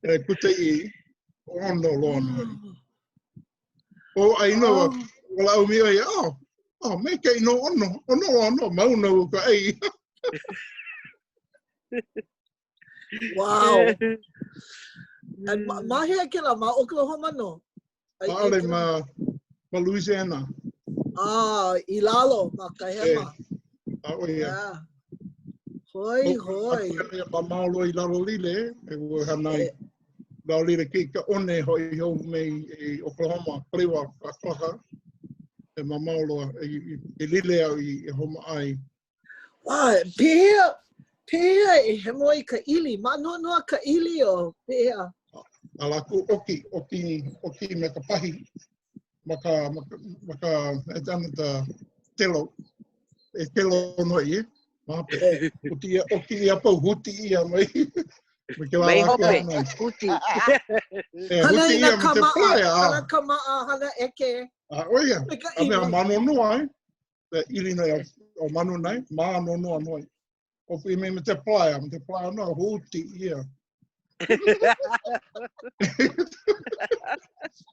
Speaker 3: E kute i, ʻono loa nō. O ʻai nō, oh. walaʻau mi ʻoe, oh, oh, maikaʻi nō ʻono, ʻono loa nō, mau nō ka ʻai.
Speaker 1: Wow. Ma, ma hea kēlā? Ma Oklahoma nō?
Speaker 3: ʻAʻole ma, ma Louisiana.
Speaker 1: Ah, i lalo, ma ka hema.
Speaker 3: E, a ʻo ia.
Speaker 1: Yeah. Hoi, hoi.
Speaker 3: Ma maolo i lalo lile, e ua hana i lalo lile ke ka one hoʻi hou me i Oklahoma, Kalewa, ka klaka. E ma maolo i, i lile au i, i homa ai.
Speaker 1: Wow, pehea, pehea e hemo ai ka ʻili? Mānoanoa ka ʻili o pehea?
Speaker 3: A lākou ʻoki, ʻoki, ʻoki me ka pahi ma ka, ma ka, ma ka, e ana ta telo, e telo no i, ma hape. Huti ia, ʻoki ia pau, huti ia mai. Me ke
Speaker 2: Mai
Speaker 3: lālā
Speaker 2: hope,
Speaker 3: mai.
Speaker 2: huti.
Speaker 3: E,
Speaker 1: Hana
Speaker 3: huti
Speaker 1: i nā
Speaker 3: ia me te
Speaker 1: kamaʻa,
Speaker 3: playa.
Speaker 1: hana kamaʻa, hana ʻeke.
Speaker 3: A, ʻo ia,
Speaker 1: Me ka
Speaker 3: a mea
Speaker 1: ʻili.
Speaker 3: mānoanoa ai. Te ʻili nei o manu nei, mānoanoa noi. O i me me te playa, me te playa no, huti ia.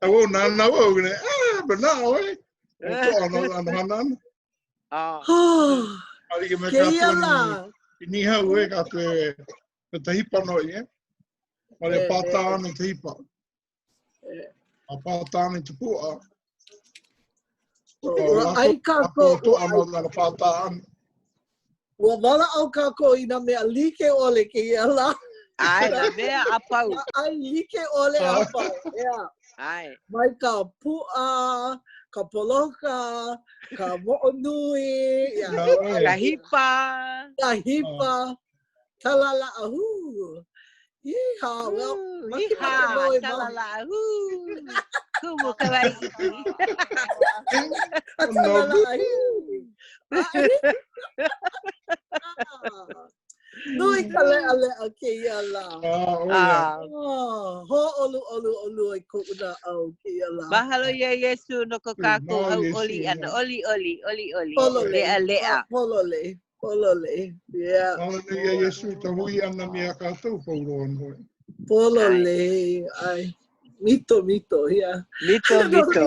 Speaker 3: A wau nā nā wau, ne, ah, ba nā oe. O to ano, ano hana ana.
Speaker 2: Ah.
Speaker 3: A like me ka
Speaker 1: Kēia
Speaker 3: tuani,
Speaker 1: lā.
Speaker 3: i nihau e ka tue, me te hipa no i e. Ma le
Speaker 1: E,
Speaker 3: pātā
Speaker 1: e,
Speaker 3: ana te hipa. A pātā ana i ka puaʻa.
Speaker 1: Ua ʻai kākou.
Speaker 3: Lākou toʻa no nā pātā ʻana.
Speaker 1: Ua walaʻau kākou i nā mea like ʻole kēia lā.
Speaker 2: ʻAe, nā mea a pau.
Speaker 1: Nā ʻai like ʻole a pau. Yeah.
Speaker 2: ʻAe.
Speaker 1: Mai ka puʻa, ka poloka, ka moʻo nui, yeah.
Speaker 2: Ka hipa.
Speaker 1: Ka hipa. Talalaʻa, hū. Yeehaw, well, makemake wau e
Speaker 2: Talalaʻa, hū. Kumu Kawaii.
Speaker 1: Talalaʻa, hū. Nui ka leʻaleʻa kēia lā.
Speaker 2: Ah,
Speaker 1: oh, hōʻoluʻolu ʻolua i koʻu naʻau kēia lā.
Speaker 2: Mahalo iā Iesū no ko kākou hauʻoli ʻana. ʻOliʻoli, ʻoliʻoli. Leʻaleʻa.
Speaker 1: Pololei. Pololei. Yeah.
Speaker 3: Mahalo nui iā Iesū i ka hui ʻana me a kākou pau loa nō.
Speaker 1: Pololei. ʻAe. Mito, mito, yeah.
Speaker 2: Mito, mito.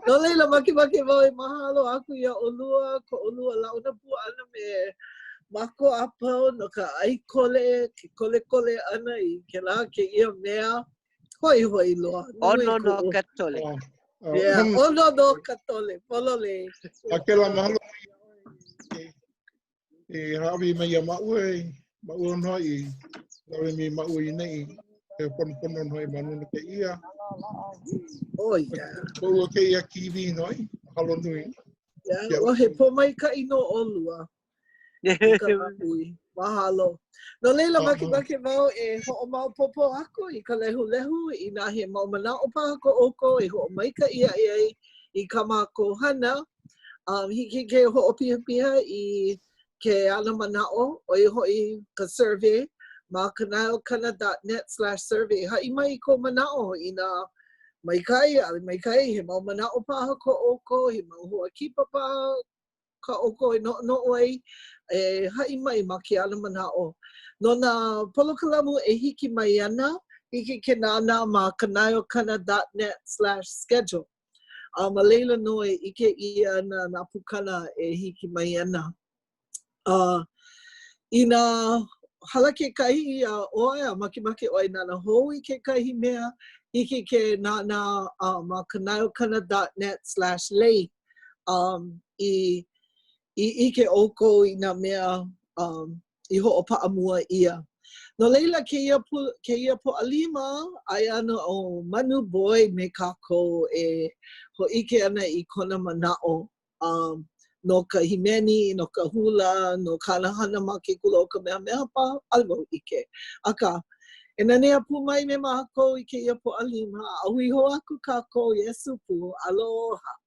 Speaker 1: No laila, makemake wau e mahalo aku iā ʻolua, ko ʻolua launa pū ʻana me mākou a pau no ka ʻai kole, ke kolekole ʻana i kēlā kēia mea. Hoihoi loa.
Speaker 2: ʻOno nō ka tole.
Speaker 1: Yeah, ʻono nō ka tole. Pololei.
Speaker 3: A kēlā mahalo i hāʻawi mai iā māua i māua nō i lawe mai māua i nei e ponopono nō i ma luna kēia.
Speaker 1: Oh, yeah.
Speaker 3: Koʻu kēia kīwī nō i mahalo nui.
Speaker 1: Yeah, well, he pōmaikaʻi nō ʻolua. I ka lāhui. Mahalo. No laila, makemake wau e hoʻomaopopo aku i ka lehulehu inā he mau manaʻo paha ko ʻoukou e hoʻomaikaʻi aʻe ai i kā mākou hana. Um, hiki ke hoʻopihapiha i ke ana manaʻo, ʻo ia hoʻi ka survey, ma kanaeokana.net slash survey. Haʻi mai i kou manaʻo inā maikaʻi, ʻaʻole maikaʻi, he mau manaʻo paha ko ʻoukou, he mau hoa kipa paha kā ʻoukou e noʻonoʻo ai, e haʻi mai ma ke ana manaʻo. No nā polokalamu e hiki mai ana, hiki ke nānā ma kanaeokana.net slash schedule. A ma laila nō e ʻike ʻia ana nā pukana e hiki mai ana. A inā hala kekahi iā ʻoe a makemake ʻoe e nānā hou i kekahi mea, hiki ke nānā uh, ma kanaeokana.net slash lei um, i, i ʻike ʻoukou i nā mea um, i hoʻopaʻa mua ʻia. No laila, kēia, kēia Pōʻalima, aia ana ʻo Manu Boyd me kākou e hōʻike ana i kona manaʻo um, no ka hīmeni, no ka hula, no kāna hana ma ke kula o Kamehameha paha, ʻaʻole wau ʻike. Akā, e nanea pū mai me mākou i kēia Pōʻalima, a hui hou aku kākou, Iesū pū, aloha!